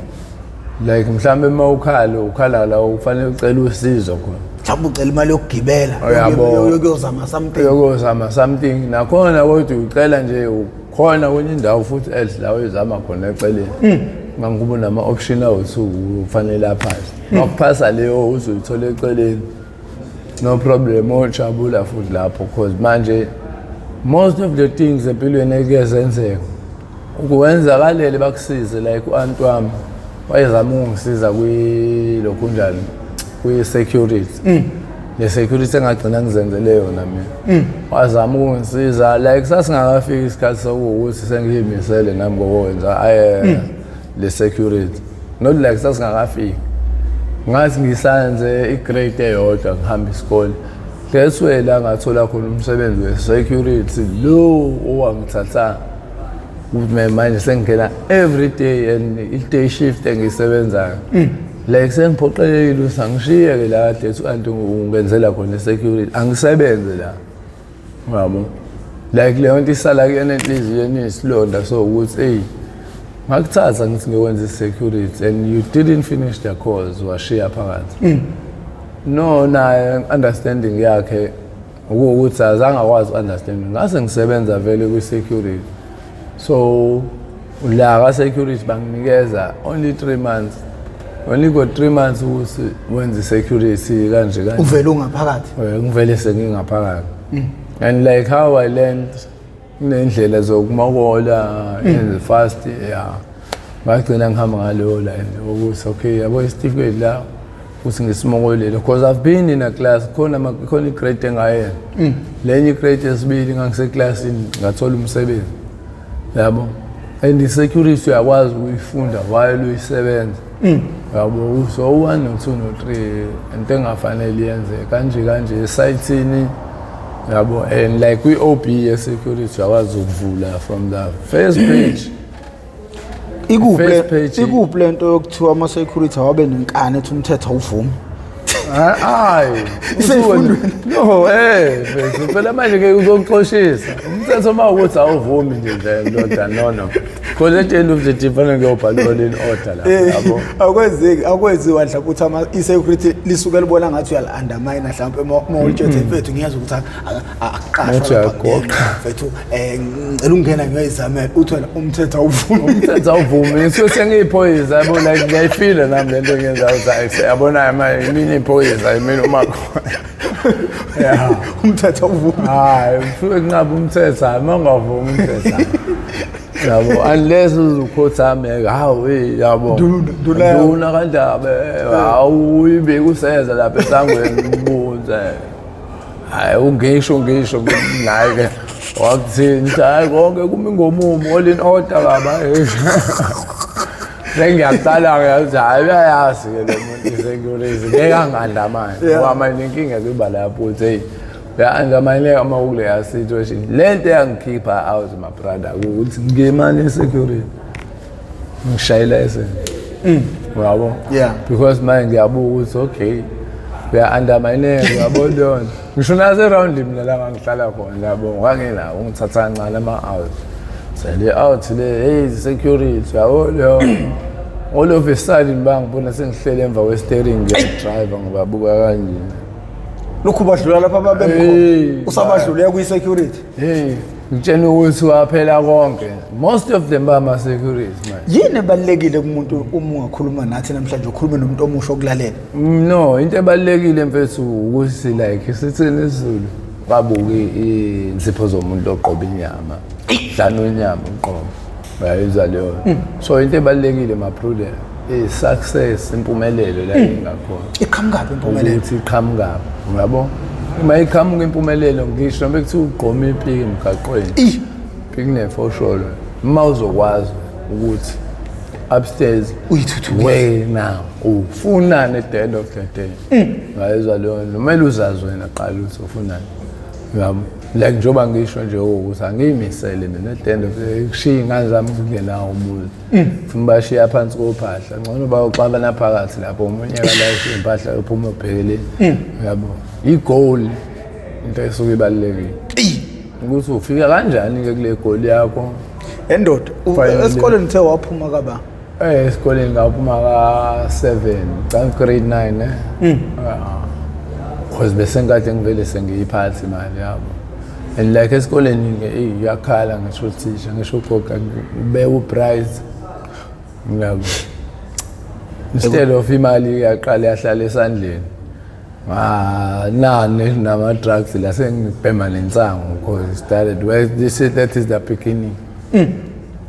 Like mhlawumbe uma ukhala, ukhala la ufanele ucele usizo khona.
Mhlawumbe ucela imali yokugibela
Uyabo.
yokuyozama something.
Uyokuzama something nakhona, kodwa ucela nje khona kwenye indawo futhi else la uyozama khona eceleni, manguba nama-option awu-two ufanele aphase, makuphasa leyo uzoyithola eceleni, no problem, ojabula futhi lapho, cause manje most of the things empilweni eke zenzeka ukwenzakalele bakusize. Like u-anti wami wayezama ukungisiza kwilokhu njani, kwi-security, le security engagcina ngizenzele yona mina. Wazama ukungisiza, like sasingakafiki isikhathi sokuwukuthi sengiyimisele nami ngokwenza le security, not like sasingakafiki. Ngathi ngisanze i-grade eyodwa ngihamba isikole, that's where la ngathola khona umsebenzi we-security lo owangithatha ukuthi manje sengingena every day and i-day shift engiyisebenzayo. Like sengiphoqelekile ukuthi angishiye-ke la kade ethi anti ungenzela khona i-security, angisebenze la, yabo. Like leyo nto isala kuyena enhliziyweni iyisilonda, so ukuthi eyi, ngakuthatha ngithi ngiyokwenza i-security and you didn't finish the course, washiya phakathi. No, naye understanding yakhe ukuwukuthi azange akwazi u-understand ngase ngisebenza vele kwi-security. So la ka-security banginikeza only 3 months, only got 3 months ukuthi wenze i-security kanje kanje.
Uvele ungaphakathi.
Ngivele sengingaphakathi and like how I learned kunendlela zokumokola and fast, yeah, ngagcina ngihamba ngaleyo line ukuthi okay, yabo, isitifiketi la ukuthi ngisimokolele because I've been in a class khona khona i-grade engayenza, lenye i-grade yesibili ngangiseklasini ngathola umsebenzi, yabo. And i-security uyakwazi ukuyifunda while uyisebenza, yabo. So u-one no-two no-three into engafanele yenze kanje kanje esayithini, yabo. And like kwi-OB ye-security uyakwazi ukuvula from the first page.
Ikuphi
First page.
Ikuphi lento yokuthiwa ama-security awabe nenkani, ethi umthetho awuvumi?
Hayi.
Iseyifundweni.
No, mfethu, phela manje ke uzokuxoshisa umthetho uma ukuthi awuvumi nje nje ndoda. No, because at the end of the day fanele ngiyobhala in order la, yabo.
Akwenzeki, akwenziwa mhlawumbe ukuthi i-security lisuke libona ngathi uyali-undermine mhlawumbe uma ulitshethe, mfethu, ngiyezwa ukuthi akuqashwa
Ngathi
lapha
uyagoqa.
kuyena. Mfethu, ngicela ukungena ngiyoyizamela, uthi wena umthetho awuvumi.
Umthetho awuvumi, ngisuke sengiyiphoyisa, yabo. Like ngiyayifila nami lento engiyenza ukuthi yabona manje mina iphoyisa mina uma khona, yeah.
Umthetho awuvumi.
Hayi, usuke kunqaba umthetho, hayi, uma ungavumi umthetho, hayi. Yabo, unless uzukhothame, hawu, hey, yabo.
Nduna, nduna yami.
Nduna kandabe, hawu, uyibeke useza lapha esangweni ubuze, hayi, ungisho ngisho naye ke wakuthini, hayi, konke kumi ngomumo, all in order baba. Sengiyaqala-ke ukuthi hhayi, uyayazi-ke lo muntu i-security ngeke angi-undermine. Ngoba manje inkinga kuba lapho ukuthi hey, uya-undermineka uma ukuleya situation. Le nto eyangikhipha out, my brother, ukuthi ngimane i-security ngishayela eseni, uyabo. Because manje ngiyabuka ukuthi okay, uya-undermineka, uyabo leyo nto. Ngisho nase-round mina la ngangihlala khona, yabo, nganginako ungithatha kancane ama-out sele out le, hey, security, yabo leyo. All of a sudden bangibona sengihlele emva kwe-steering ngiya-driver, ngibabuka kanje.
Lokhu badlula lapha
Hey,
babemkhona usabadlule kwi-security.
Hey, ngitshela ukuthi waphela konke, most of them bama-security manje.
Yini ebalulekile kumuntu uma ungakhuluma nathi namhlanje, ukhulume nomuntu omusha okulalela?
No, into ebalulekile mfethu ukuthi like sithini isiZulu, babuke insipho zomuntu oqoba inyama, dlana unyama uqobo, uyayizwa leyo. So into ebalulekile, mabrother, i-success, impumelelo la ingakhona.
Iqhamukaphi impumelelo?
Ukuthi iqhamukaphi, uyabo, uma iqhamuka impumelelo, ngisho noma kuthiwa ugqoma ipiki emgaqweni, ipiki nefosholo, uma uzokwazi ukuthi upstairs
uyithuthukise
wena ufunani at the end of the day, ngayizwa leyo nto. Kumele uzazi wena qala ukuthi ufunani, uyabo. Like njengoba ngisho nje ukuthi angiyimisele mina at the end of the day kushiya iy'ngane zami kungenawo umuzi, funa bashiya phansi kophahla, ngcono bayoxabana phakathi lapho, omunye kalayisha iy'mpahla yophuma ubhekeleni, uyabo. I-goal into esuke ibalulekile ukuthi ufika kanjani-ke kule goal yakho.
Endoda
Finally.
Esikoleni uthe waphuma kaba?
Esikoleni ngaphuma ka-7, grade 9, eh. Because bese ngikade ngivele sengiyiphathi imali, yabo. And like esikoleni ke eyi uyakhala ngisho uthisha, ngisho ugogo ubeka uprice. Yabo. Instead of imali yaqala yahlala esandleni. Ah, nani nama drugs la sengibhema nensangu because it started well, this is that is the beginning.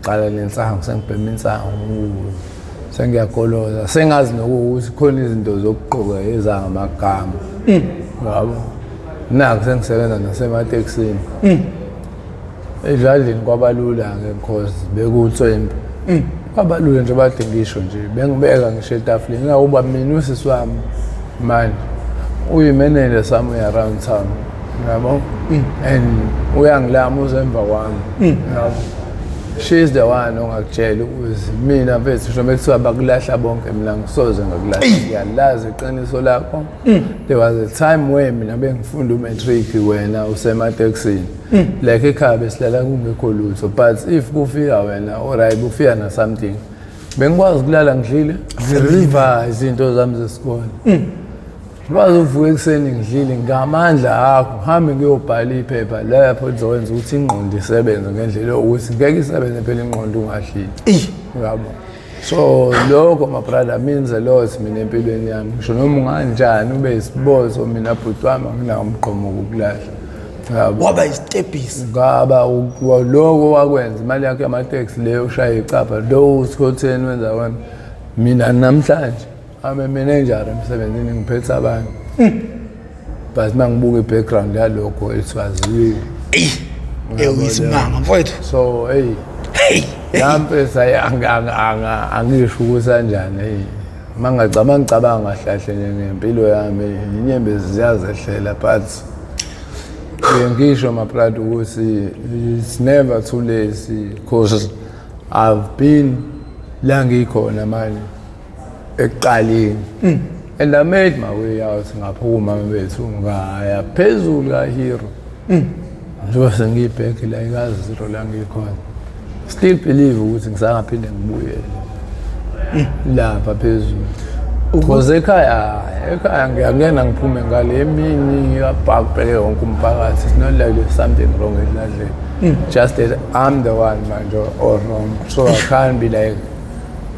Qala lensangu, sengibhema insangu, sengiyakoloza, sengazi nokuthi khona izinto zokugqoka ezangamagama, yabo. Naku sengisebenza nasematekisini. Edladleni kwabalula-ke because bekuwutswembu. Kwabalula nje bade ngisho nje bengibeka ngisho etafuleni ngakuba mina usisi wami manje uyimenele somewhere around town, yabo, and uyangilama uze emva kwami, yabo. She is the one ongakutshela ukuthi mina mfethu, ngisho bekuthiwa bakulahla bonke, mina ngisoze ngakulahla, ngiyalazi iqiniso lakho. There was a time where mina bengifunda u-matric, wena usematekisini, like ekhaya besilala kungekho lutho, but if kufika wena, alright, kufika na something, bengikwazi ukulala ngidlile, ngirevise izinto zami zesikole, ngikwazi ukuvuka ekuseni ngidlile ngamandla akho, ngihambe ngiyobhala iphepha lapho lizokwenza ukuthi ingqondo isebenze ngendlela yokuthi ngeke isebenze phela ingqondo ungadlile. Yabo, so lokho, my brother, means a lot mina empilweni yami. Ngisho noma unganjani ube isibozo, mina bhuti wami anginawo umgqomo wokukulahla, yabo.
Waba isitebhisi.
Ngaba lokho wakwenza imali yakho yamateksi leyo, ushaya icapha lo usikhotheni wenza wena. Mina namhlanje I'm a manager emsebenzini, ngiphethe abantu, but uma ngibuka i-background yalokho, it was really
Eyi, eyisimanga mfowethu.
So hey,
hey.
Lampe angisho ukuthi kanjani. Hey, mangacabanga ngicabanga kahle kahle nje ngempilo yami, inyembezi ziyazehlela, but ngiye ngisho, my brother, ukuthi it's never too late because I've been la ngikhona manje ekuqaleni and I made my way out, ngaphuma bethu, ngaya phezulu ka-hero, njengoba sengiyibhekhe la ika-zero la ngikhona. Still believe ukuthi ngisangaphinde ngibuyele lapha phezulu because ekhaya, ekhaya ngiyangena ngiphume ngale emini kabhakubheke wonke umphakathi. It's not like there's something wrong edladleni, just that I'm the one manje or wrong, so I can't be like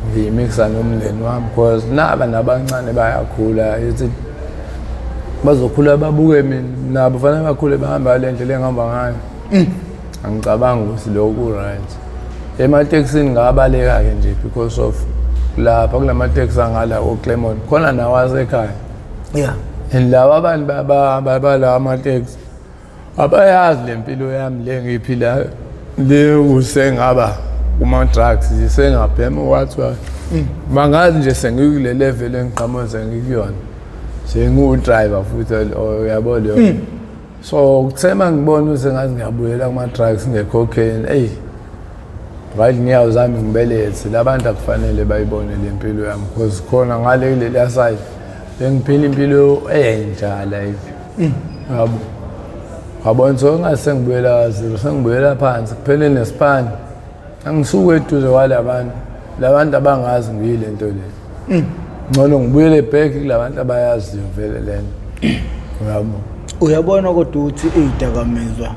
ngiyimixa nomndeni wami because naba nabancane bayakhula, ithi bazokhula babuke mina, nabo fanele bakhule bahambe ngale ndlela engihamba ngayo. Angicabangi ukuthi lokho ku-right. Ematekisini ngabaleka-ke nje because of lapha kulamateksi angala ko-Claremont khona nawo asekhaya and laba abantu balawa amateksi abayazi le mpilo yami le ngiyiphilayo le, usengaba kuma-drugs, sengabhema, wathiwa bangazi nje sengikule level engiqhamuze ngikuyona, sengiwu-driver futhi, uyabo leyo. So kuthe uma ngibona ukuthi sengathi ngiyabuyela kuma-drugs nge-cocaine, eyi, right, inyawo zami ngibelethe la bantu akufanele bayibone le mpilo yami because khona ngale kuleliya side bengiphila impilo entsha, like, yabo, ngabona so ngathi sengibuyela ka-zero, sengibuyela phansi kuphele nesipani, angisuke eduze kwala bantu, la bantu abangazi ngiyile nto le. Ngcono ngibuyele back kula bantu abayaziyo vele lento, uyabo.
Uyabona kodwa ukuthi iy'dakamizwa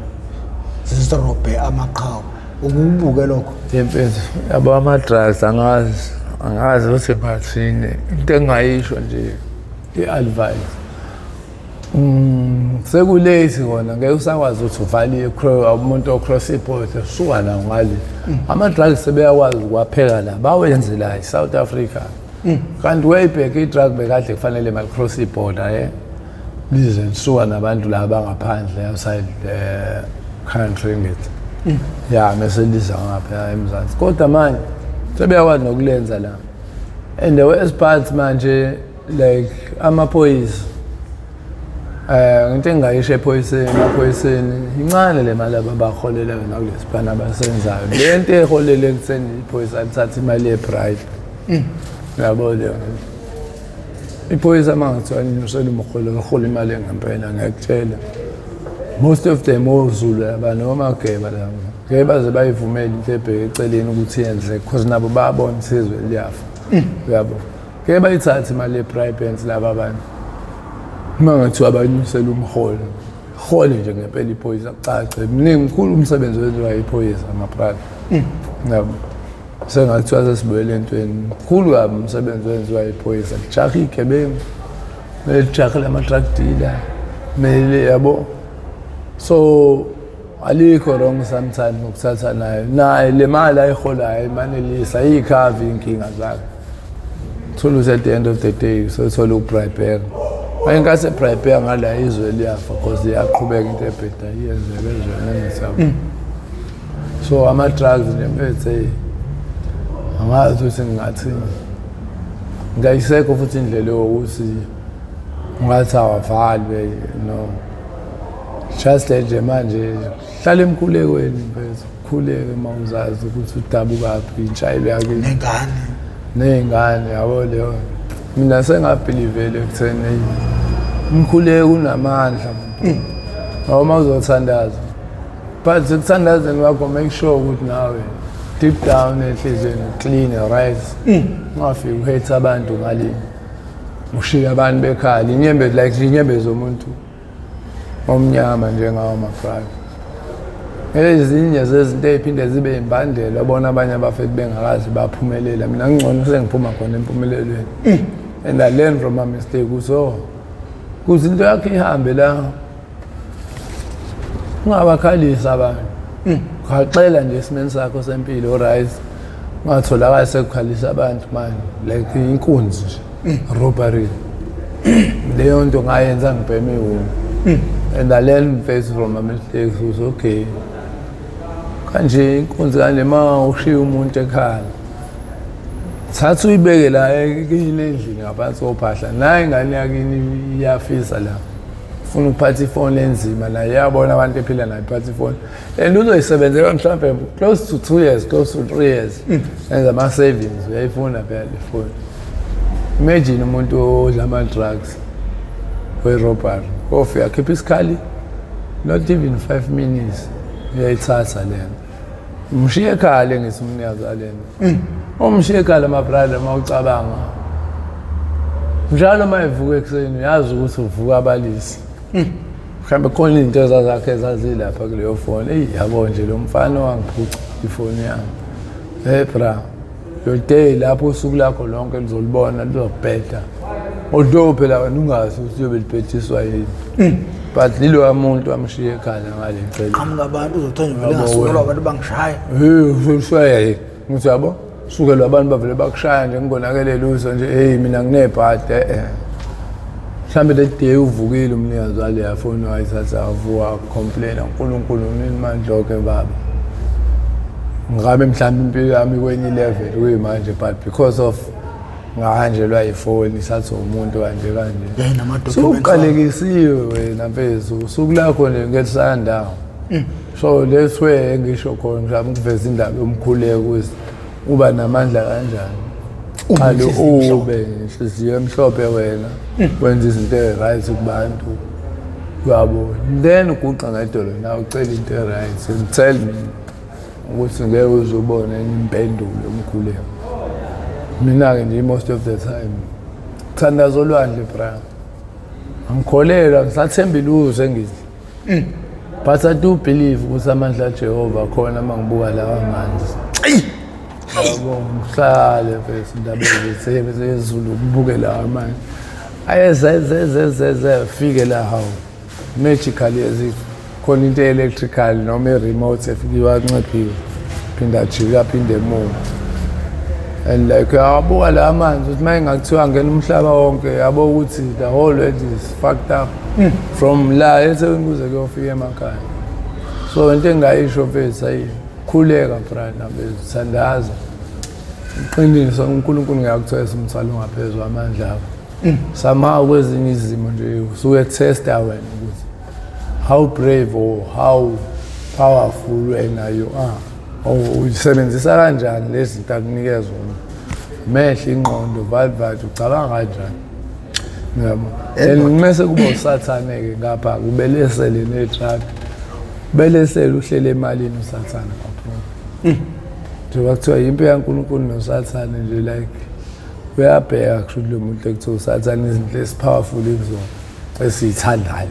zisirobhe amaqhawe, ukubuke lokho?
Mfethu, yabo, ama-drugs angazi, angazi ukuthi ngathini. Into engingayisho nje, i-advice, sekulate kona, ngeke usakwazi ukuthi uvale umuntu ocross ibhoda suka nawo ngale. Ama-drugs sebeyakwazi ukwapheka la, bawenze la e-South Africa, kanti way back i-drug bekade kufanele malicross ibhoda ye lize lisuka nabantu la bangaphandle, outside the country, ngithi ya, mese liza ngapha eMzansi. Kodwa manje sebeyakwazi nokulenza la, and the worst part manje, like amaphoyisa, into engingayisho ephoyiseni, emaphoyiseni, incane le mali ababaholela yona kulesipana abasenzayo. Le nto eholele ekutheni iphoyisa lithathe imali ye-bribe, uyabo leyo. Iphoyisa uma ngathiwa linyusela umholo, lihola imali engempela, ngiyakutshela, most of them oZulu laba noma Mageba laba ngeke baze bayivumele into ebheke eceleni ukuthi yenzeke because nabo bayabona isizwe liyafa, uyabo. Ngeke bayithathe imali ye-bribe laba abantu uma ngathiwa banyusela umholo, hole nje ngempela iphoyisa, kucace mningi mkhulu umsebenzi wenziwa iphoyisa, mabrother, yabo. Sengathiwa sesibuyele entweni, mkhulu kabi umsebenzi wenziwa iphoyisa, lijaha iy'gebengu, kumele lijahe lama-drug dealer, kumele, yabo. So alikho wrong sometimes ngokuthatha nayo, naye le mali ayiholayo imanelisa ayikhava iy'nkinga zakhe. Thola ukuthi at the end of the day sothola ukubribeka. Ayinkathi eprepare ngala izwe liyafa because iyaqhubeka into ebheda iyenzeka ezweni engisabo. So ama-drugs nje mfethu, hey, angazi ukuthi ngingathini. Ngayisekho futhi indlela yokuthi ungathi awavalwe, no. Just nje manje hlala emkhulekweni mfethu, khuleke uma uzazi ukuthi udabukaphi, intshayelo yakini.
Nengane.
Ney'ngane, yabo leyo. Mina sengabhilivele ekutheni eyi umkhuleko unamandla ngoba uma uzothandaza, but ekuthandazeni kwakho make sure ukuthi nawe deep down enhliziyweni clean, right? Ungafiki uhate abantu ngale, ushiye abantu bekhala inyembezi, like inyembezi zomuntu omnyama njengawo ma-brother. Ezinye zezinto ey'phinde zibe imbandela bona abanye abafethu bengakazi baphumelela, mina ngcono sengiphuma khona empumelelweni and I learn from my mistake. So kuze into yakho ihambe la, ungabakhalisi abantu, khaxela nje esimeni sakho sempilo, right? Ungatholakali sekukhalisa abantu manje like inkunzi nje, robbery. Leyo nto ngayenza ngibheme iwulu and I learned first from my mistakes ukuthi okay, kanje inkunzi kanje, ma ushiya umuntu ekhala, thatha uyibeke la kini endlini ngaphansi kophahla, naye ingane yakini iyafisa la, ufuna ukuphatha ifoni enzima, naye iyabona abantu ephila nayo iphatha ifoni and uzoyisebenzela mhlawumbe close to 2 years, close to 3 years, enza ama-savings, uyayifuna phela le foni. Imagine umuntu odla ama-drugs we-robbery, ofika akhipha isikhali, not even 5 minutes uyayithatha lena, umshiye ekhaya. Ngithi umnikazi walena umshiye ekhaya, ma-brother. Uma ucabanga njalo uma evuka ekuseni, uyazi ukuthi uvuka abalisi, mhlawumbe khona izinto ezazakhe ezazilapha kuleyo foni. Eyi, yabo nje lo mfana wangiphuca ifoni yami. Hey bra, your day lapho, usuku lakho lonke lizolibona lizobheda, although phela wena ungazi ukuthi uyobe libhediswa yini, but liloya muntu amshiye ekhaya ngale cele.
Qhamuka abantu uzothiwa nje vele
Yabo
ngasukelwa
wena.
abantu bangishaya.
Hey, ushaya ngithi yabo, sukelwa abantu bavele bakushaya nje, ngingonakele lutho nje. Hey, mina nginebhadi eh mhlambe le day uvukile umnikazi waleya foni wayithatha, avuka complain, uNkulunkulu nini mandla onke baba, ngabe mhlawumbe impilo yami kwenye level kuyimanje, but because of ngahanjelwa ifoni isathiwa umuntu kanje kanje.
Yayi nama-documents.
Suqalekisiwe wena mfethu, usuku lakho nje ngeke lisandawo. So that's where engisho khona mhlawumbe ukuveza indaba yomkhuleko ukuthi uba namandla kanjani. Qale
nenhliziyo
ube nenhliziyo emhlophe wena, wenza izinto ey-right kubantu, uyabo, then uguqa ngedolo na ucela into e-right and tell me ukuthi ngeke uze ubone enye impendulo yomkhuleko. Mina-ke nje most of the time thandaza olwandle, bra, angikholelwa, ngisathemba lutho engithi, but I do believe ukuthi amandla kaJehova khona uma ngibuka lawa manzi, yabo. Ngihlale mfethu indaba ezithebe zezulu, kubuke lawa manje ayezezezezeze afike la, hawu, magically as if khona into electrical noma i-remote efike iwanciphiwe, phinde ajike, aphinde emuva. And like uyawabuka la manzi ukuthi uma ingakuthiwa ngena umhlaba wonke, yabo, ukuthi the whole world is fucked up from la eThekwini kuze kuyofika emakhaya. So into engingayisho mfethu, ayi, khuleka brother, mfethu, thandaza. Iqiniso, uNkulunkulu ngiyakuthwesa umthwalo ongaphezu kwamandla akho. Somehow kwezinye izimo nje usuke testa wena ukuthi how brave or how powerful wena you are or uyisebenzisa kanjani lezi zinto akunikeza zona, mehlo, ingqondo, vathi ucabanga kanjani, yabo. And mese kuba usathane-ke ngapha kubelesele ne-drug, belesele uhlele emalini usathane kakhulu, njengoba kuthiwa yimpi kaNkulunkulu nosathane nje. Like uyabheka kusho ukuthi lo muntu ekuthiwa usathane, izinto esi-powerful kuzona esiyithandayo,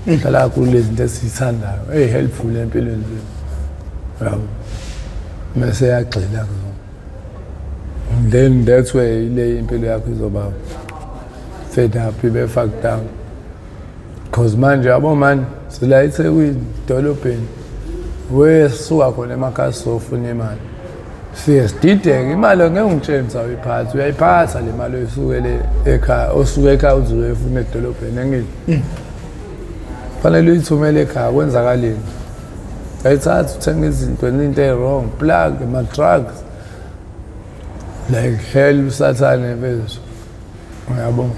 hlala kakhulu lezi zinto esiyithandayo eyi-helpful empilweni zethu, yabo, mese yagxila kuzona, then that's where ile impilo yakho izoba fed up, ibe fucked down, because manje yabo mani sila eThekwini, dolobheni, wesuka khona emakhaya sofuna imali. Siye sidideke imali, ngeke ungitshele ukuthi awuyiphathi, uyayiphatha le mali oyisukele ekhaya, osuke ekhaya uze uyoyifuna edolobheni, angithi fanele uyithumele ekhaya. Kwenzakaleni? Ayithatha, uthenga izinto, into e-wrong, plug ama-drugs like hell, usathane bezo, uyabo.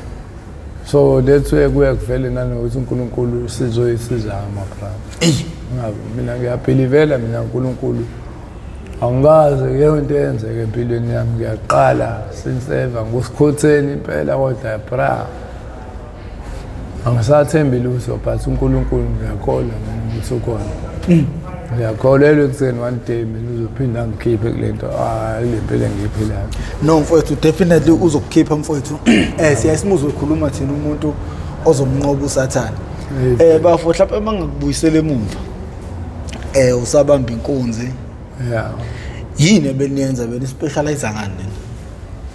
So that's where kuye kuvele nanokuthi uNkulunkulu sizoyisiza ama-brother.
Eyi.
Ngabe mina ngiyabelievela mina uNkulunkulu, angikaze kuleyo nto eyenzeka empilweni yami, ngiyaqala since ever ngusikhotheni impela, kodwa bra angisathembi lutho, but uNkulunkulu ngiyakholwa mina ukuthi ukhona. Ngiyakholelwa ekutheni one day mina uzophinda angikhiphe kule nto, ah, kule mpilo engiyiphilayo.
No mfowethu, definitely uzokukhipha mfowethu. Siyasimuzwa ukhuluma thina umuntu ozomnqoba usathane. Bafo, mhlawumbe mangakubuyisela emuva, usabamba inkunzi, yini ebeniyenza, beni specialize ngani nina?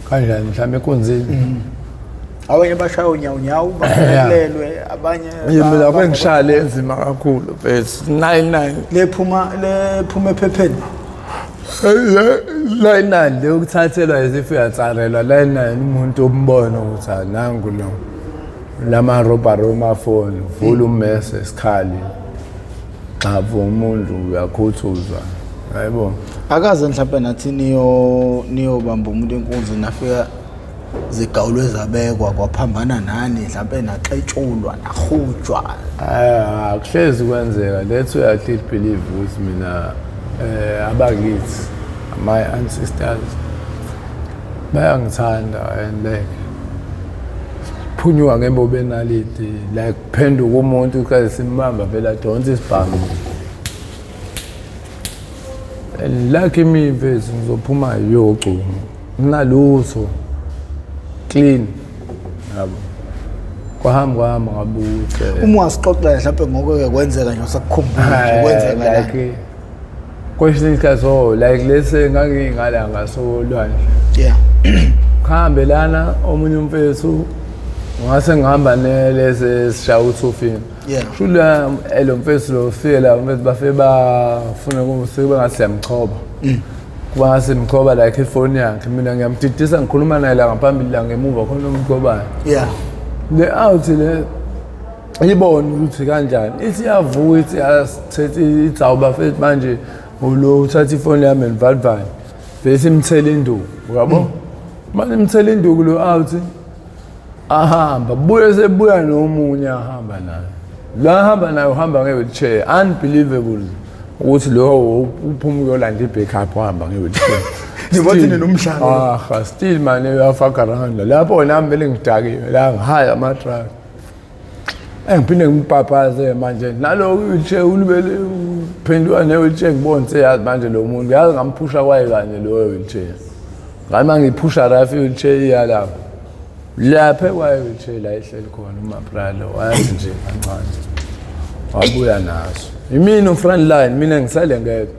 Kanjani mhlawumbe enkunzini?
Abanye bashaya unyawo nyawo, bahelelwe abanye.
Mina kwengishaya le enzima kakhulu mfethu, 99.
Lephuma ephepheni.
99 le ukuthathelwa izifo, uyatsarelwa 99, umuntu umbona ukuthi anangu lo lama robbery, amafoni, vula ummese, isikhali, xavu umuntu, uyakhuthuzwa, hayibo.
Akaze mhlawumbe nathi niyobamba umuntu enkunzi, nafika zigawulwe zabekwa, kwaphambana nani, mhlawumbe naxetshulwa, nahujwa?
Ah, kuhlezi kwenzeka. That's why I still believe ukuthi mina abakithi, my ancestors, bayangithanda and like phunyuka ngembobo enaliti, like phenduka umuntu kaze simbamba vele adonse isibhamu, and lucky me mfethu, ngizophuma yogcuma nginalutho, clean, yabo. Kwahamba kwahamba ngabuthi
Uma ungasixoxela mhlawumbe ngokuke kwenzeka nje usakukhumbula nje kwenzeka la.
Like kwesinye isikhathi, oh, like lese ngangingala ngasolwandle, kuhambe lana omunye umfethu, ngase ngihamba nelese sishaya uthufini. Shula lo mfethu lo ufike la, umfethu bafike bafuna kube ngathi siyamchoba, kuba ngase mchoba like ifoni yakhe. Mina ngiyamdidisa, ngikhuluma naye la ngaphambili, la ngemuva khona umchobayo. Le out le ibone ukuthi kanjani, ithi iyavuka, ithi yasithethe, ithi awu bafethu, manje ulo uthatha ifoni yami envalvani, bese imthela induku, uyabo. Manje imthela induku lo out, ahamba buye, sebuya nomunye ahamba naye, la ahamba naye uhamba nge-wheelchair. Unbelievable ukuthi lo uphuma uyolanda i-backup, uhamba nge-wheelchair.
Ngibathi ninomdlalo.
Ah, still mane uyafaka round lapho, nami vele ngidakiwe la, ngihaya ama-truck, engiphinde ngimpaphaze manje nalo wheelchair, ulibele uphenduka ne-wheelchair. Ngibone seyazi manje lo muntu, yazi ngamphusha kwaye kanye loyo wheelchair, ngathi uma ngiphusha rafu i-wheelchair iya lapho lapha kwaye wheelchair la ihleli khona umabralo, wayazi nje kancane wabuya naso. Imina u-front line, mina ngisale ngedwa.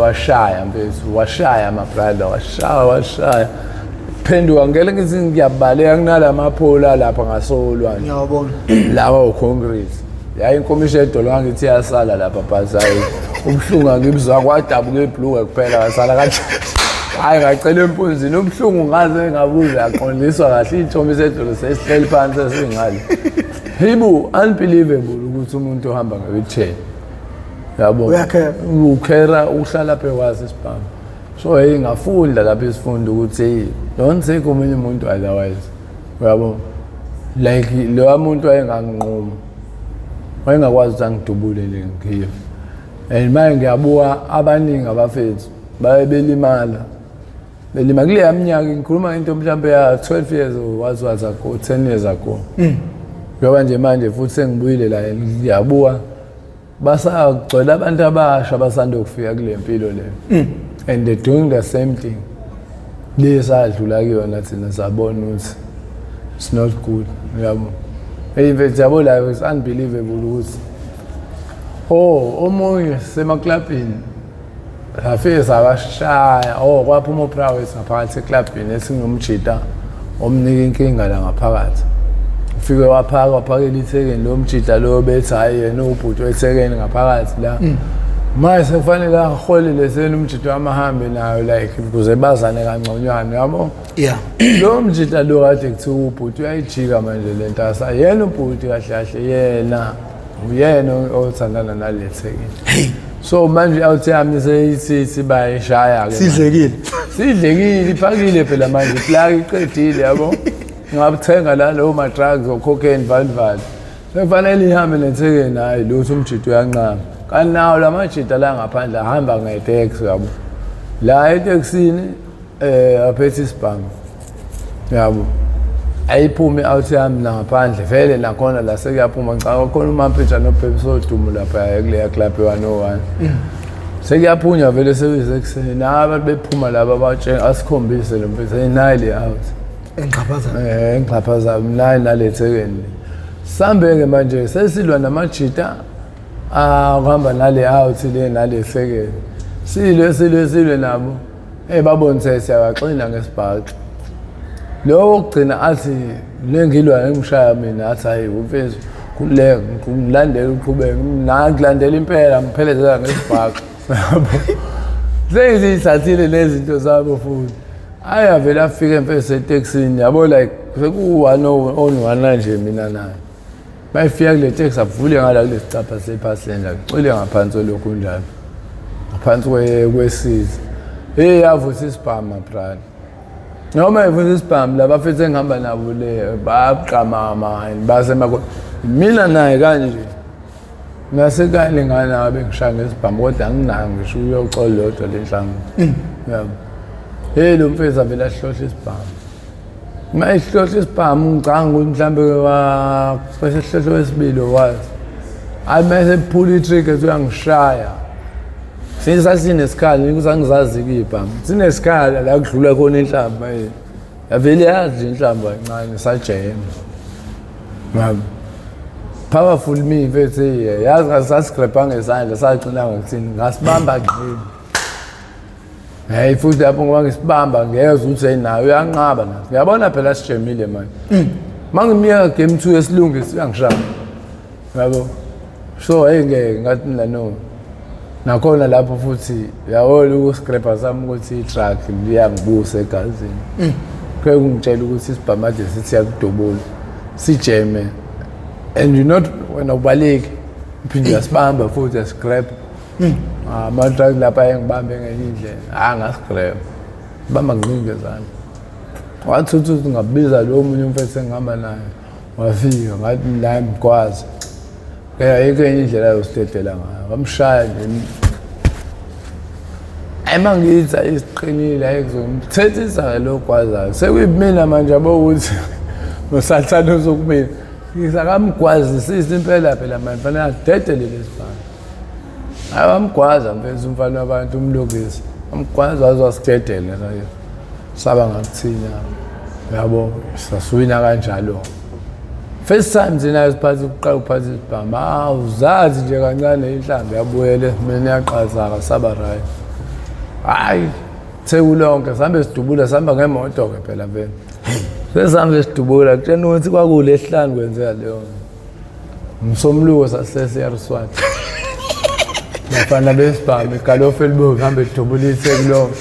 Washaya mfethu, washaya amabrother, washaya, washaya, phenduka ngeke ngithi ngiyabaleka kunala maphola lapha ngasolwandle.
Ngiyawabona.
Lawa uconcrete, yayi inkomishi edolo, ngangithi iyasala lapha, but hayi, ubuhlungu angibuzwa, kwadabuka ibhluke kuphela, wasala kanje. Hayi, ngacela empunzini, ubuhlungu ngaze ngabuza, yaqondiswa kahle iy'thombe sedolo, sesihleli phansi esingale. Hibu, unbelievable ukuthi umuntu ohamba nge-wheelchair, yabo.
Uyakhera.
Ukhera uhlala phekwazi isibhamu. So hey, ngafunda lapho isifundo ukuthi hey, don't take omunye umuntu otherwise, uyabo. Like loya muntu wayenganginquma, wayengakwazi ukuthi angidubule le ngiyo, and manje ngiyabuka abaningi abafethu baye belimala, belima kuleya minyaka. Ngikhuluma ngento mhlawumbe ya 12 years or what ago, 10 years ago, njengoba nje manje futhi sengibuyile la, ngiyabuka basagcwele abantu abasha abasanda kufika kule mpilo le, and they're doing the same thing le sadlula kuyona thina, sabona ukuthi it's not good, uyabo. Hey mfethu, yabo la, it's unbelievable ukuthi oh, omunye semaklabhini safike sabashaya, oh, kwaphuma uPrawes ngaphakathi eklabhini esingumjita omnika inkinga la ngaphakathi, ufike waphaka, waphakela ithekeni lo mjita lo, bethi hhayi, yena ubhuti wethekeni ngaphakathi la. Manje sekufanele aholele sena umjita wami ahambe nayo like ukuze bazane kangconywana yabo.
Yeah.
Lo mjita lo kade kuthiwa ubhuti uyayijika manje le nto asayena ubhuti kahle kahle yena uyena othandana nale thekini.
Hey.
So manje out yami seyithi bayishaya ke.
Sidlekile.
Sidlekile iphakile phela manje plug iqedile yabo. Ngabuthenga la lawo ma drugs o cocaine vali vali. Sekufanele ihambe nethekeni hayi lutho umjita uyanqaba. Kanti nawo la majita la ngaphandle ahamba ngeteksi yabo. La etekisini aphethe isibhamu. Yabo. Ayiphume out yami la ngaphandle vele nakhona la sekuyaphuma ngicabanga khona uMampintsha noBhebhi sodumo lapha kuleya club 101. Sekuyaphunywa vele sekuyisekuseni naba abantu bephuma laba batshela asikhombise lo mfethu nayi le out.
Engxaphaza.
Engxaphaza nayi nalethekeni. Sambe-ke manje sesilwa namajita akuhamba nale out le nale sekeni. Silwe silwe silwe nabo. Babonise siyabaxina ngesibhaxu. Lo wokugcina athi lengilwa ngimshaya mina athi hayi umfethu kuleka ngilandela uqhubeke ngilandela impela ngiphelezela ngesibhaxu. Sengizithathile lezi zinto zabo futhi. Hayi avele afike mfethu etekisini yabo like seku-one on one nje mina naye. Bayifika kule taxi avule ngala kule sicapha sepassenger kucwile ngaphansi olokhu njalo. Ngaphansi kwesizi. Hey yavusa isibhamu brother. Noma ivusa isibhamu laba futhi engihamba nabo le bayaqamama basemako. Mina naye kanje ngasekanye ngana bengishaya ngesibhamu kodwa anginayo ngisho uyoxola lodwa lenhlango. Yabo. Hey lo mfethu avela ahlohla isibhamu. Uma ehlohla isibhamu ngicanga ukuthi mhlambe bese hlohla wesibili wazi. Hayi mase ephula i-trigger ethi uyangishaya. Sasinesikhala ukuthi angizazi ibhamu. Sinesikhala la kudlula khona inhlamba manje. Yavele yazi inhlamba kancane sajema. Yabo. Powerful me mfethu yazi ngasasigrabha ngesandla sagcina ngokuthini ngasibamba ngqini. Hey futhi lapho ngoba ngisibamba ngiyezwa ukuthi hey nayo uyanqaba naso. Ngiyabona phela sijemile manje. Mangimiyeka game 2 yesilungisi uyangishaya. Yabo. So hey ngeke ngathi mina no. Nakhona lapho futhi yabona ukuscraper sami ukuthi i-truck liyangibusa egazini. Kuye kungitshela ukuthi isibhamade sithi siyakudubula. Sijeme. And you not wena ubaleki. Uphinde uyasibamba futhi uyascrap. Ama-truck lapha ayengibambe ngenye indlela. Ngascrap. Bamba nginqike ngezandla. Wathi uthi ngabiza lo munye umfethu engihamba naye. Wafika ngathi la ngikwazi. Ayikho enye indlela yosidedela ngayo. Wamshaya nje. Ema ngithi ayisiqinile ayikuzomthethisa lo gwazayo. Sekuyimina manje yabo ukuthi nosathane uzokumina. Ngisakamgwazisisa impela phela manje fanele adedele lesibhamu. Hayi wamgwaza mfethu umfana wabantu umlungisi. Wamgwaza waze wasidedela naye. Saba ngakuthina. Yabo sasuwina kanjalo. First time thina siphatha ukuqala ukuphatha isibhamu. Awuzazi nje kancane inhlambi yabuyele mina yaqazaka saba right. Hayi Theku lonke sihambe sidubula sihamba ngemoto ke phela vele. Sesihambe sidubula kutshena ukuthi kwakulesihlanu kwenzeka leyo. Msomluko sasesiyariswati. Bafana besibhamu igalofu elibomvu hambe lidubula iTheku lonke.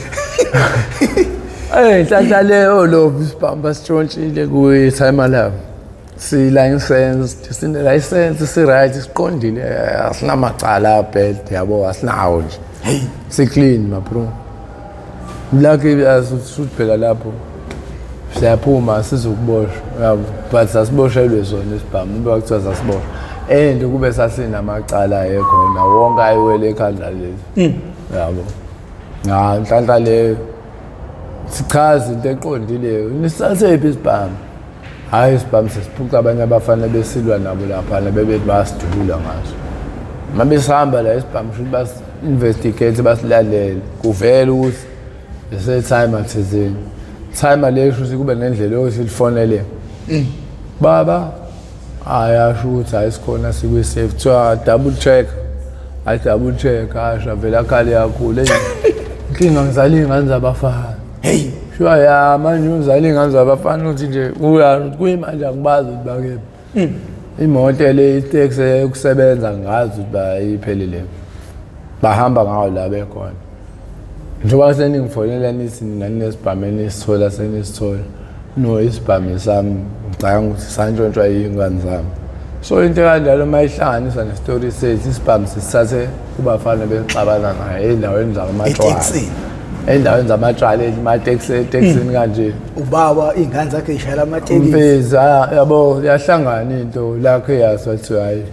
Hey nhlanhla leyo lo isibhamu basitshontshile kuyi-timer labo. Si-licensed, sine-license, si-right, siqondile, asinamacala abhede yabo, asinawo nje.
Hey,
si-clean ma bro. Lucky asuthu phela lapho. Siyaphuma sizokuboshwa yabo, but sasiboshelwe sona isibhamu, ngoba kuthiwa sasiboshwa. And kube sasinamacala ekhona wonke ayiwele ekhanda leli. Yabo. Nhlanhla leyo. Sichaza into eqondileyo. Nisasephi isibhamu? Hayi isibhamu sesiphuca abanye abafana besilwa nabo laphana bebethi bayasidubula ngaso. Uma besihamba la isibhamu shuthi bas-investigate basilalele. Kuvele ukuthi lese-timer thizeni. Timer leyo shuthi kube nendlela yokuthi lifonele. Baba ayasho ukuthi hayi sikhona sikwi-safe. Kuthiwa double check. Ayi double check asho avele akhale kakhulu. Inkinga ngizala iy'ngane zabafana.
Hey.
Sure ya manje uzala iy'ngane zabafana uthi nje kuyimanje angibazi ukuthi bakephi. Imoto le iteksi yokusebenza ngazi ukuthi bayiphelile. Bahamba ngawo la bekhona. Njengoba seningifonela nithi nina ninesibhamu enisithola senisithola. No, isibhamu sami ngicabanga ukuthi santshontshwa yiy'ngane zami. So into ekanjalo uma ihlanganisa nesitori sethu, isibhamu sisithathe kubafana bexabana naye ey'ndaweni zamatshwala.
Etekisini.
Ey'ndaweni zamatshwala, ematekisi, etekisini kanje.
Ubaba iy'ngane zakhe y'shayela amatekisi.
Mfezi, yabo, yahlangana into lakho yazi wathi hhayi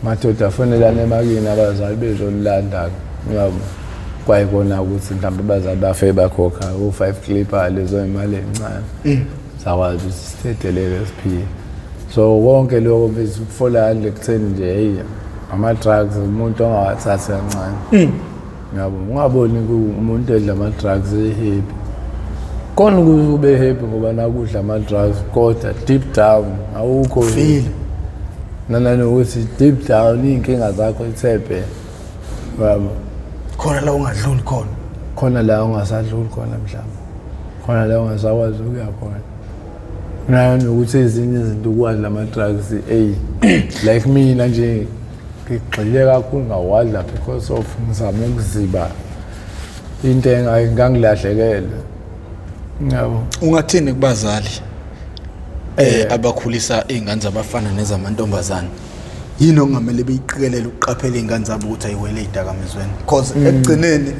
madoda fonelana emakini abazali bezolilanda, yabo. Kwayikona ukuthi mhlawumbe abazali bafe bakhokha o-5 clipper lezo imali encane, sakwazi ukuthi sithedelele siphile. So konke lokho mfethu kufola kanje ekutheni nje hey, ama-drugs umuntu ongawathathi kancane, yabo. Ungaboni umuntu edla ama-drugs e-happy, khona ukuthi ube happy ngoba nakudla ama-drugs, kodwa deep down awukho
Feel.
Nanokuthi deep down iy'nkinga zakho ithebhe, yabo.
Khona la ungadluli khona.
Khona la ungasadluli khona, mhlawumbe khona la ungasakwazi ukuya khona, nanokuthi ezinye izinto ukwadla ama-drugs, eyi, like mina nje ngigxile kakhulu ngawadla because of ngizama ukuziba into engangilahlekele, yabo.
Ungathini kubazali abakhulisa iy'ngane zabafana nezamantombazane? Yini okungamele beyiqikelele ukuqaphela iy'ngane zabo ukuthi ayiwele ey'dakamizweni? Cause ekugcineni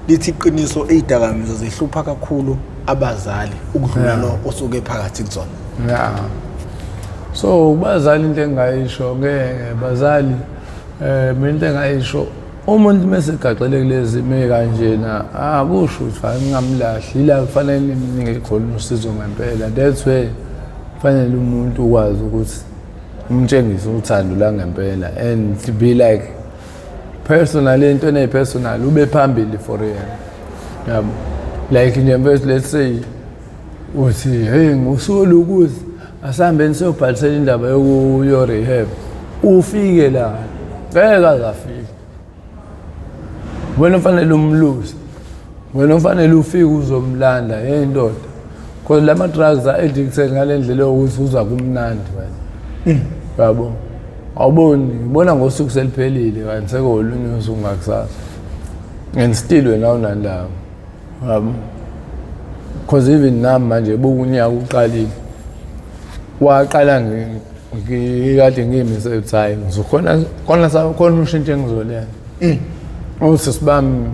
lithi iqiniso, iy'dakamizwa zihlupha kakhulu abazali ukudlula lo osuke phakathi kuzona.
Ya, so kubazali into engingayisho ngeke bazali, mina into engayisho, umuntu mese egaxele kulezi zimo kanjena, akusho ukuthi fanele ngingamlahli. Ila kufanele nimnike khona usizo ngempela. That's where kufanele umuntu ukwazi ukuthi umtshengise uthando la ngempela and to be like personal, into eneyi-personal, ube phambili for yena, yabo. Like nje mfethu, let's say uthi hey, ngosuku olukuthi asihambeni siyobhalisela indaba yokuyo-rehab, ufike la ngeke aze afike. Wena ufanele umluse, wena ufanele ufike uzomlanda. Hey ndoda, because lama drugs are addicted ngale ndlela yokuthi uza kumnandi wena, yabo. Awuboni, ubona ngosuku seliphelile kanti sekolunye usuku ngakusasa and still wena awunandaba, yabo. Because even nami manje buka unyaka uqalile, waqala ngikade ngiyimise ukuthi hayi, ngizokhona khona khona ushintsho engizolenza. Osisi bami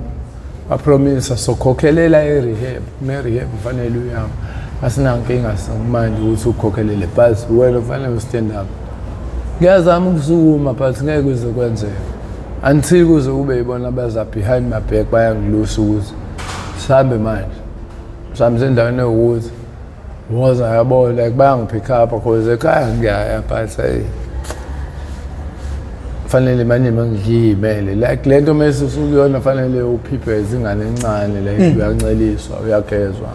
bapromisa sokhokhelela i-rehab, ne-rehab kufanele uyama, asinankinga manje ukuthi ukhokhelele, but wena kufanele u-stand up. Ngiyazama ukusukuma but ngeke kuze kwenzeke until kuze kube yibona baza behind my back, bayangilusa ukuthi sihambe manje, sihambe sendaweni ewukuthi woza, yabo. Like bayangi-pick up cause ekhaya ngiyaya, but hey, fanele manje mangiyimele like lento mase usukuyona, fanele uphiphe izingane encane, like uyanceliswa, uyagezwa,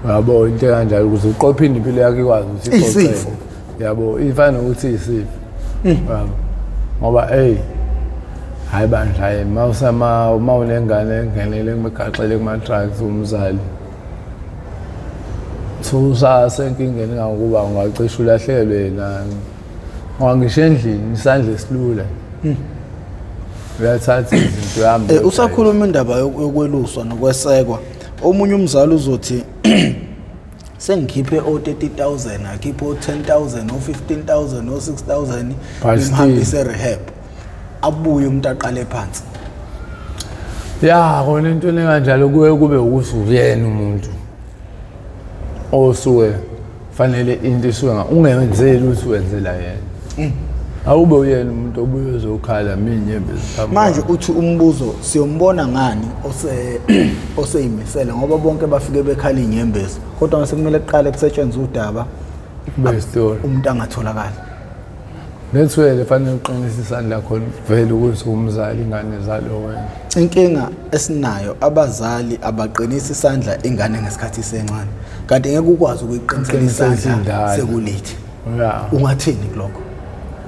uyabo, into kanjalo ukuze uqophinde impilo yakho ikwazi ukuthi
Isifo.
iqoqeke, yabo. Ifana nokuthi isifo, yabo, ngoba hey, hayi bandla, hayi, mawusama mawunengane engenele kumegaxele kuma-drugs, umzali so usasenkingeni kangokuba ungacishe ulahlekelwe nani, ngoba ngisho endlini isandla esilula uyathatha izinto uhambe.
Usakhuluma indaba yokweluswa nokwesekwa, omunye umzali uzothi sengikhiphe o-30,000, akhiphe o-10,000, o-15,000, o-6,000,
But
ngimhambise rehab, abuye umuntu aqale phansi.
Ya, kona into enkanjalo kuye kube ukuthi uyena umuntu osuke fanele into isuke ungenzeli ukuthi wenzela yena, awube uyena umuntu obuye uzokhala minyembezi phambi
Manje
kwakho.
Uthi umbuzo, siyombona ngani ose oseyimisele? Ngoba bonke bafike bekhala inyembezi, kodwa mase kumele kuqale kusetshenzwe udaba,
Kube isitori.
Umuntu angatholakali.
That's where fanele uqinise isandla khona vele ukuthi umzali ingane zalo wena.
Inkinga esinayo, abazali abaqinisa isandla ingane ngesikhathi isencane, kanti ngeke ukwazi ukuyiqinisela
Uqinise
isandla
isindala.
seku-late.
Ya.
Ungathini kulokho?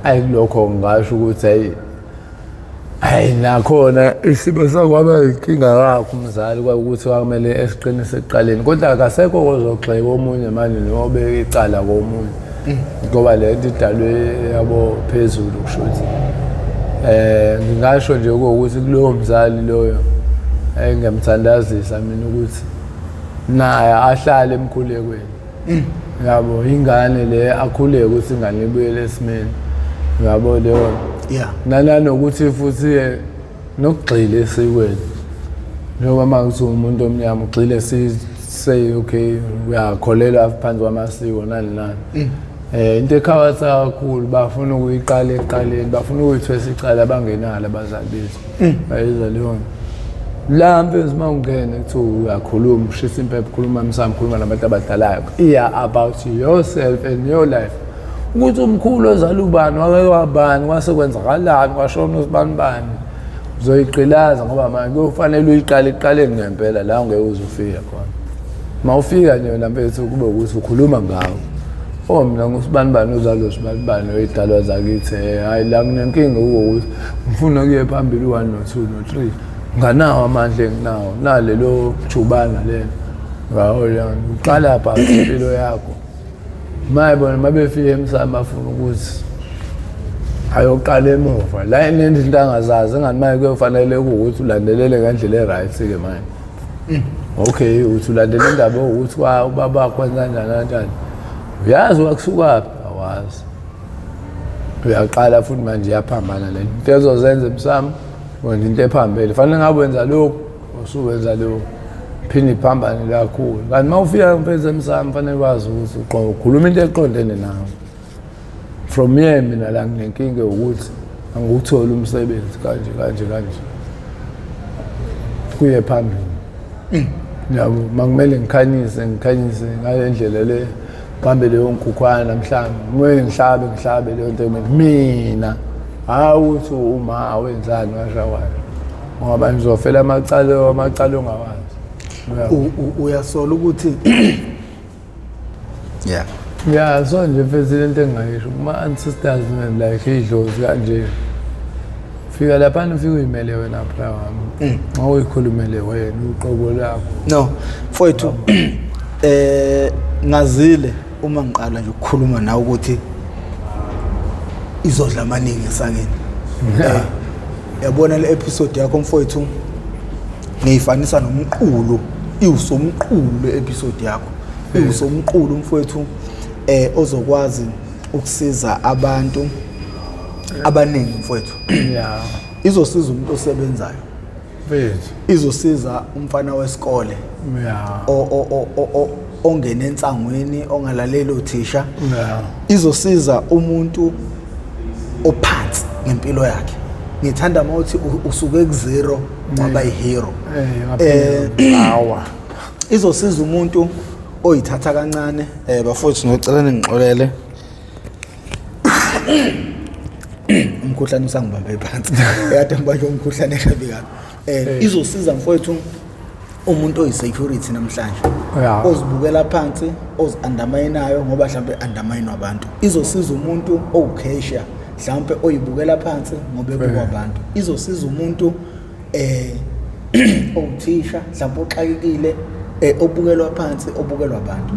Ayi, kulokho ngingasho ukuthi hayi hayi, nakhona isimo sakwaba inkinga kakho umzali kwakuthi kwakumele esiqinise ekuqaleni, kodwa akasekho kozogxeka omunye manje nobeka icala komunye ngoba le nto idalwe, yabo, phezulu, kusho ukuthi Ngingasho nje ukuthi kulowo mzali loyo engiyamthandazisa mina ukuthi naye ahlale emkhulekweni. Yabo, ingane le akhuleke ukuthi ingane ibuyele esimeni. Yabo leyo. Nanokuthi futhi nokugxila esikweni. Njengoba uma kuthiwa umuntu omnyama ugxile say okay uyakholelwa phansi kwamasiko nani nani. Into ekhawatha kakhulu bafuna ukuyiqala ekuqaleni, bafuna ukuyithwesa icala abangenalo abazali bethu. Bayizwa leyo nto. La mfethu uma ungene kuthiwa uyakhuluma, ushisa impepho, ukhuluma emsamo, ukhuluma nabantu abadalayo. Iya about yourself and your life. Ukuthi umkhulu ozala ubani, wake wabani, kwase kwenzakalani, kwashona usibani bani. Uzoyigqilaza ngoba manje kuyofanele uyiqale ekuqaleni ngempela la ungeke uze ufike khona. Uma ufika nje wena mfethu kube ukuthi ukhuluma ngawo. Oh mina ngusibani bani ozalwa usibani bani oyidalwa zakithi, hhayi la nginenkinga ukuthi ngifuna kuye phambili u-1 no-2 no-3. Nganawo amandla enginawo, nalelo jubana lelo. Ngawo leyo uqala phansi impilo yakho. Maye bona mabefika emsamo bafuna ukuthi ayoqala emuva la enento angazazi engani manje kuyofanele ukuthi ulandelele ngendlela e-right ke manje. Okay, uthi ulandela indaba ukuthi ubaba wakho wenza kanjani kanjani. Uyazi wakusukaphi? Awazi. Uyaqala futhi manje iyaphambana le nto ezozenza emsamo, wenza into ephambene. Fanele ngabe wenza lokhu, usuwenza lokhu. Phinde iphambane kakhulu. Kanti uma ufika mfethu emsamo fanele wazi ukuthi ukhuluma into eqondene nawe. From here mina la nginenkinga ukuthi angiwutholi umsebenzi kanje kanje kanje. Kuye phambili. Yabo, makumele ngikhanyise ngikhanyise ngale ndlela le bambe leyo nkukhwana mhlawumbe kumele ngihlabe ngihlabe leyo nto mina hayi ukuthi uma awenzani washa washa ngoba ngizofela amacala amacala ongawazi.
Uyasola ukuthi yeah.
Yeah, so nje mfethu lento engingayisho kuma-ancestors man like idlozi kanje. Fika laphana ufike uyimele wena bra wami. Uma uyikhulumele wena uqobo lakho.
No, mfowethu, ngazile uma ngiqala nje ukukhuluma nawe ukuthi izodla amaningi esakeni. Yabona le episode yakho mfowethu ngiyifanisa nomqulu, iwusomqulu le episode yakho. Iwusomqulu mfowethu ozokwazi ukusiza abantu abaningi mfowethu. Izosiza umuntu osebenzayo.
Mfethu.
Izosiza umfana wesikole. Ongena ensangweni ongalaleli othisha. Izosiza umuntu ophansi ngempilo yakhe. Ngithanda mawuthi usuke ku zero waba i-hero.
Awa.
Izosiza umuntu oyithatha kancane. Bafowethu ngicela ningixolele. Umkhuhlane usangibambe phansi. Ekade ngibanjwe umkhuhlane kabi kabi. Izosiza mfowethu umuntu oyi-security namhlanje. Ozibukela phansi, ozi-undermine-ayo ngoba mhlambe undermine abantu. Izosiza umuntu owucashier, mhlambe oyibukela phansi ngoba ebukwa abantu. Izosiza umuntu owuthisha, mhlambe oxakekile, obukelwa phansi, obukelwa abantu.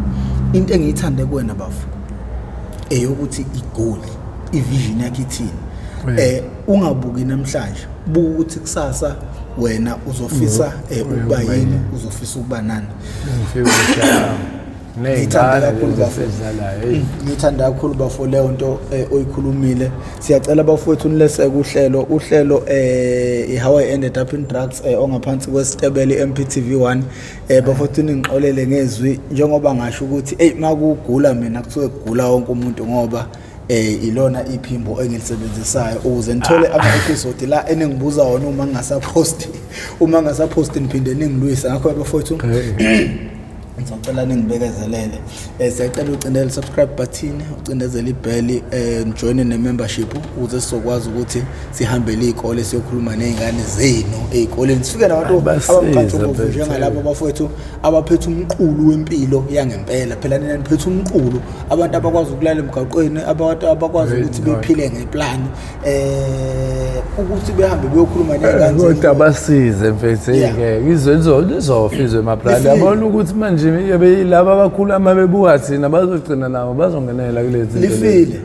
Into engiyithande kuwena bafo eyokuthi igoal, ivision yakhe ithini. Ungabuki namhlanje, buka ukuthi kusasa wena uzofisa ukuba yini, uzofisa ukuba nani. Ngithanda kakhulu bafo. Ngithanda kakhulu bafo leyo nto oyikhulumile. Siyacela bafowethu nileseke uhlelo, uhlelo How I Ended Up in Drugs ongaphansi kwesitebele MPTV 1. Bafowethu ningixolele ngezwi njengoba ngasho ukuthi hey makugula mina kuthiwe kugula wonke umuntu ngoba ilona iphimbo engilisebenzisayo ukuze nithole ama-episode la eningibuza wona uma ngingasaposti, uma ngingasaposti niphinde ningilwise. Ngakho bafowethu ngizocela ningibekezelele. Siyacela ucindele subscribe button, ucindezele ibell, nijoyine ne-membership ukuze sizokwazi ukuthi sihambele iy'kole siyokhuluma ney'ngane zenu ey'koleni, sifike nabantu abamkantshubomvu njengalabo bafowethu abaphethe umqulu wempilo yangempela. Phela nina niphethe umqulu, abantu abakwazi ukulala emgaqweni, abantu abakwazi ukuthi bephile ngeplani, ukuthi behambe beyokhuluma ney'ngane.
Kodwa basize mfethu, ngeke izwe lizofa izwe emaplani. Yabona ukuthi manje laba abakhulu uma bebuka thina bazogcina nabo bazongenela kulezi.
Lifile.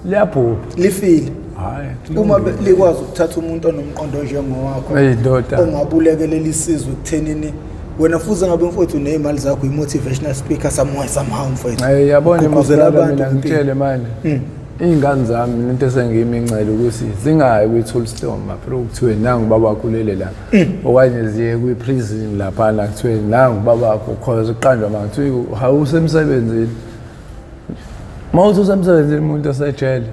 Liyabhubha.
Lifile.
Hayi.
Uma likwazi ukuthatha umuntu onomqondo njengowakho
Hey ndoda.
Ongabulekelela isizwe ekuthenini wena fuze ngabe mfowethu nezimali zakho i-motivational speaker somewhere somehow mfowethu.
Hey yabona
Ugqugquzela
abantu
abantu
mina
ngempilo.
ngitshele manje. Iy'ngane zami into esengiyimincele ukuthi zingayi kwi-toolstone bro kuthiwe nangu baba wakho ulele la. Okanye ziye kwi-prison laphana kuthiwe nangu baba wakho cause kuqanjwa manje kuthiwe hawusemsebenzini. Uma uthi usemsebenzini umuntu osejele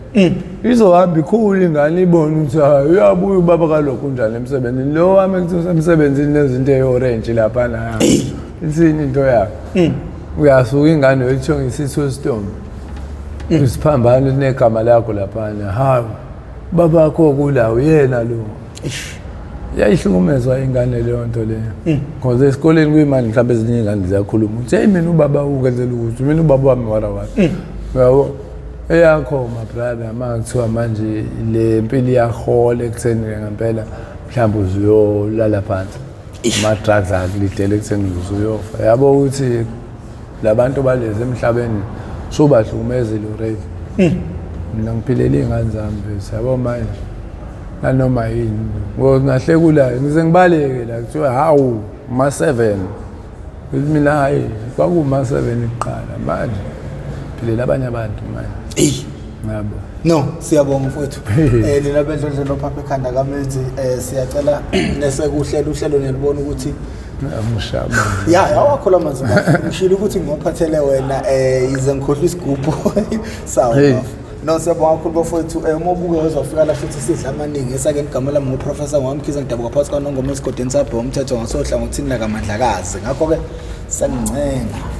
izohamba ikhulu ingane ibone ukuthi hayi uyabuya ubaba kalokhu unjani emsebenzini lo wami kuthi usemsebenzini nezinto eyi-orange laphana ithini into yakhe uyasuka ingane uyithiwa ngisithu isiphambano negama lakho laphana hawu babakho kula uyena lo.
Eish.
Yayihlukumezwa ingane leyo nto leyo because esikoleni kuyimanje mhlawumbe ezinye iy'ngane ziyakhuluma ukuthi heyi mina ubaba ungenzela ukuthi mina ubaba wami wara wara uyabo eyakho my brother uma kuthiwa manje le mpilo iyahola ekutheni ngempela mhlawumbe uzuyolala phansi ama-drugs akulidele ekutheni uzuyofa yabo ukuthi labantu balezi emhlabeni subahlukumezile already. Mina ngiphilela iy'ngane zami mfethu yabo manje nanoma yini ngoba ngahlekulayo ngize ngibaleke la kuthiwa hawu ma-7 ngithi mina hhayi kwakuma-7 kuqala manje philela abanye abantu manje.
Eyi.
Yabo.
No, siyabonga mfowethu. Nina bendlondlo nophapha ekhanda kaMenzi siyacela nesekuhlela uhlelo niyalibona ukuthi
Amushaba.
Ya, awakho la manzi bafo. Ngishilo ukuthi ngiwaphathele wena yize ngikhohlwa isigubhu. Sawa
Hey.
bafo. No, siyabonga kakhulu bafowethu. Uma ubuke uzofika la futhi sidla amaningi. Esake igama lami nguProfessor Ngwamkhize ngidabuka phakathi kwaNongoma esigodini sabhe umthetho ngasohlangothini lakaMandlakazi. Ngakho ke sangincenga.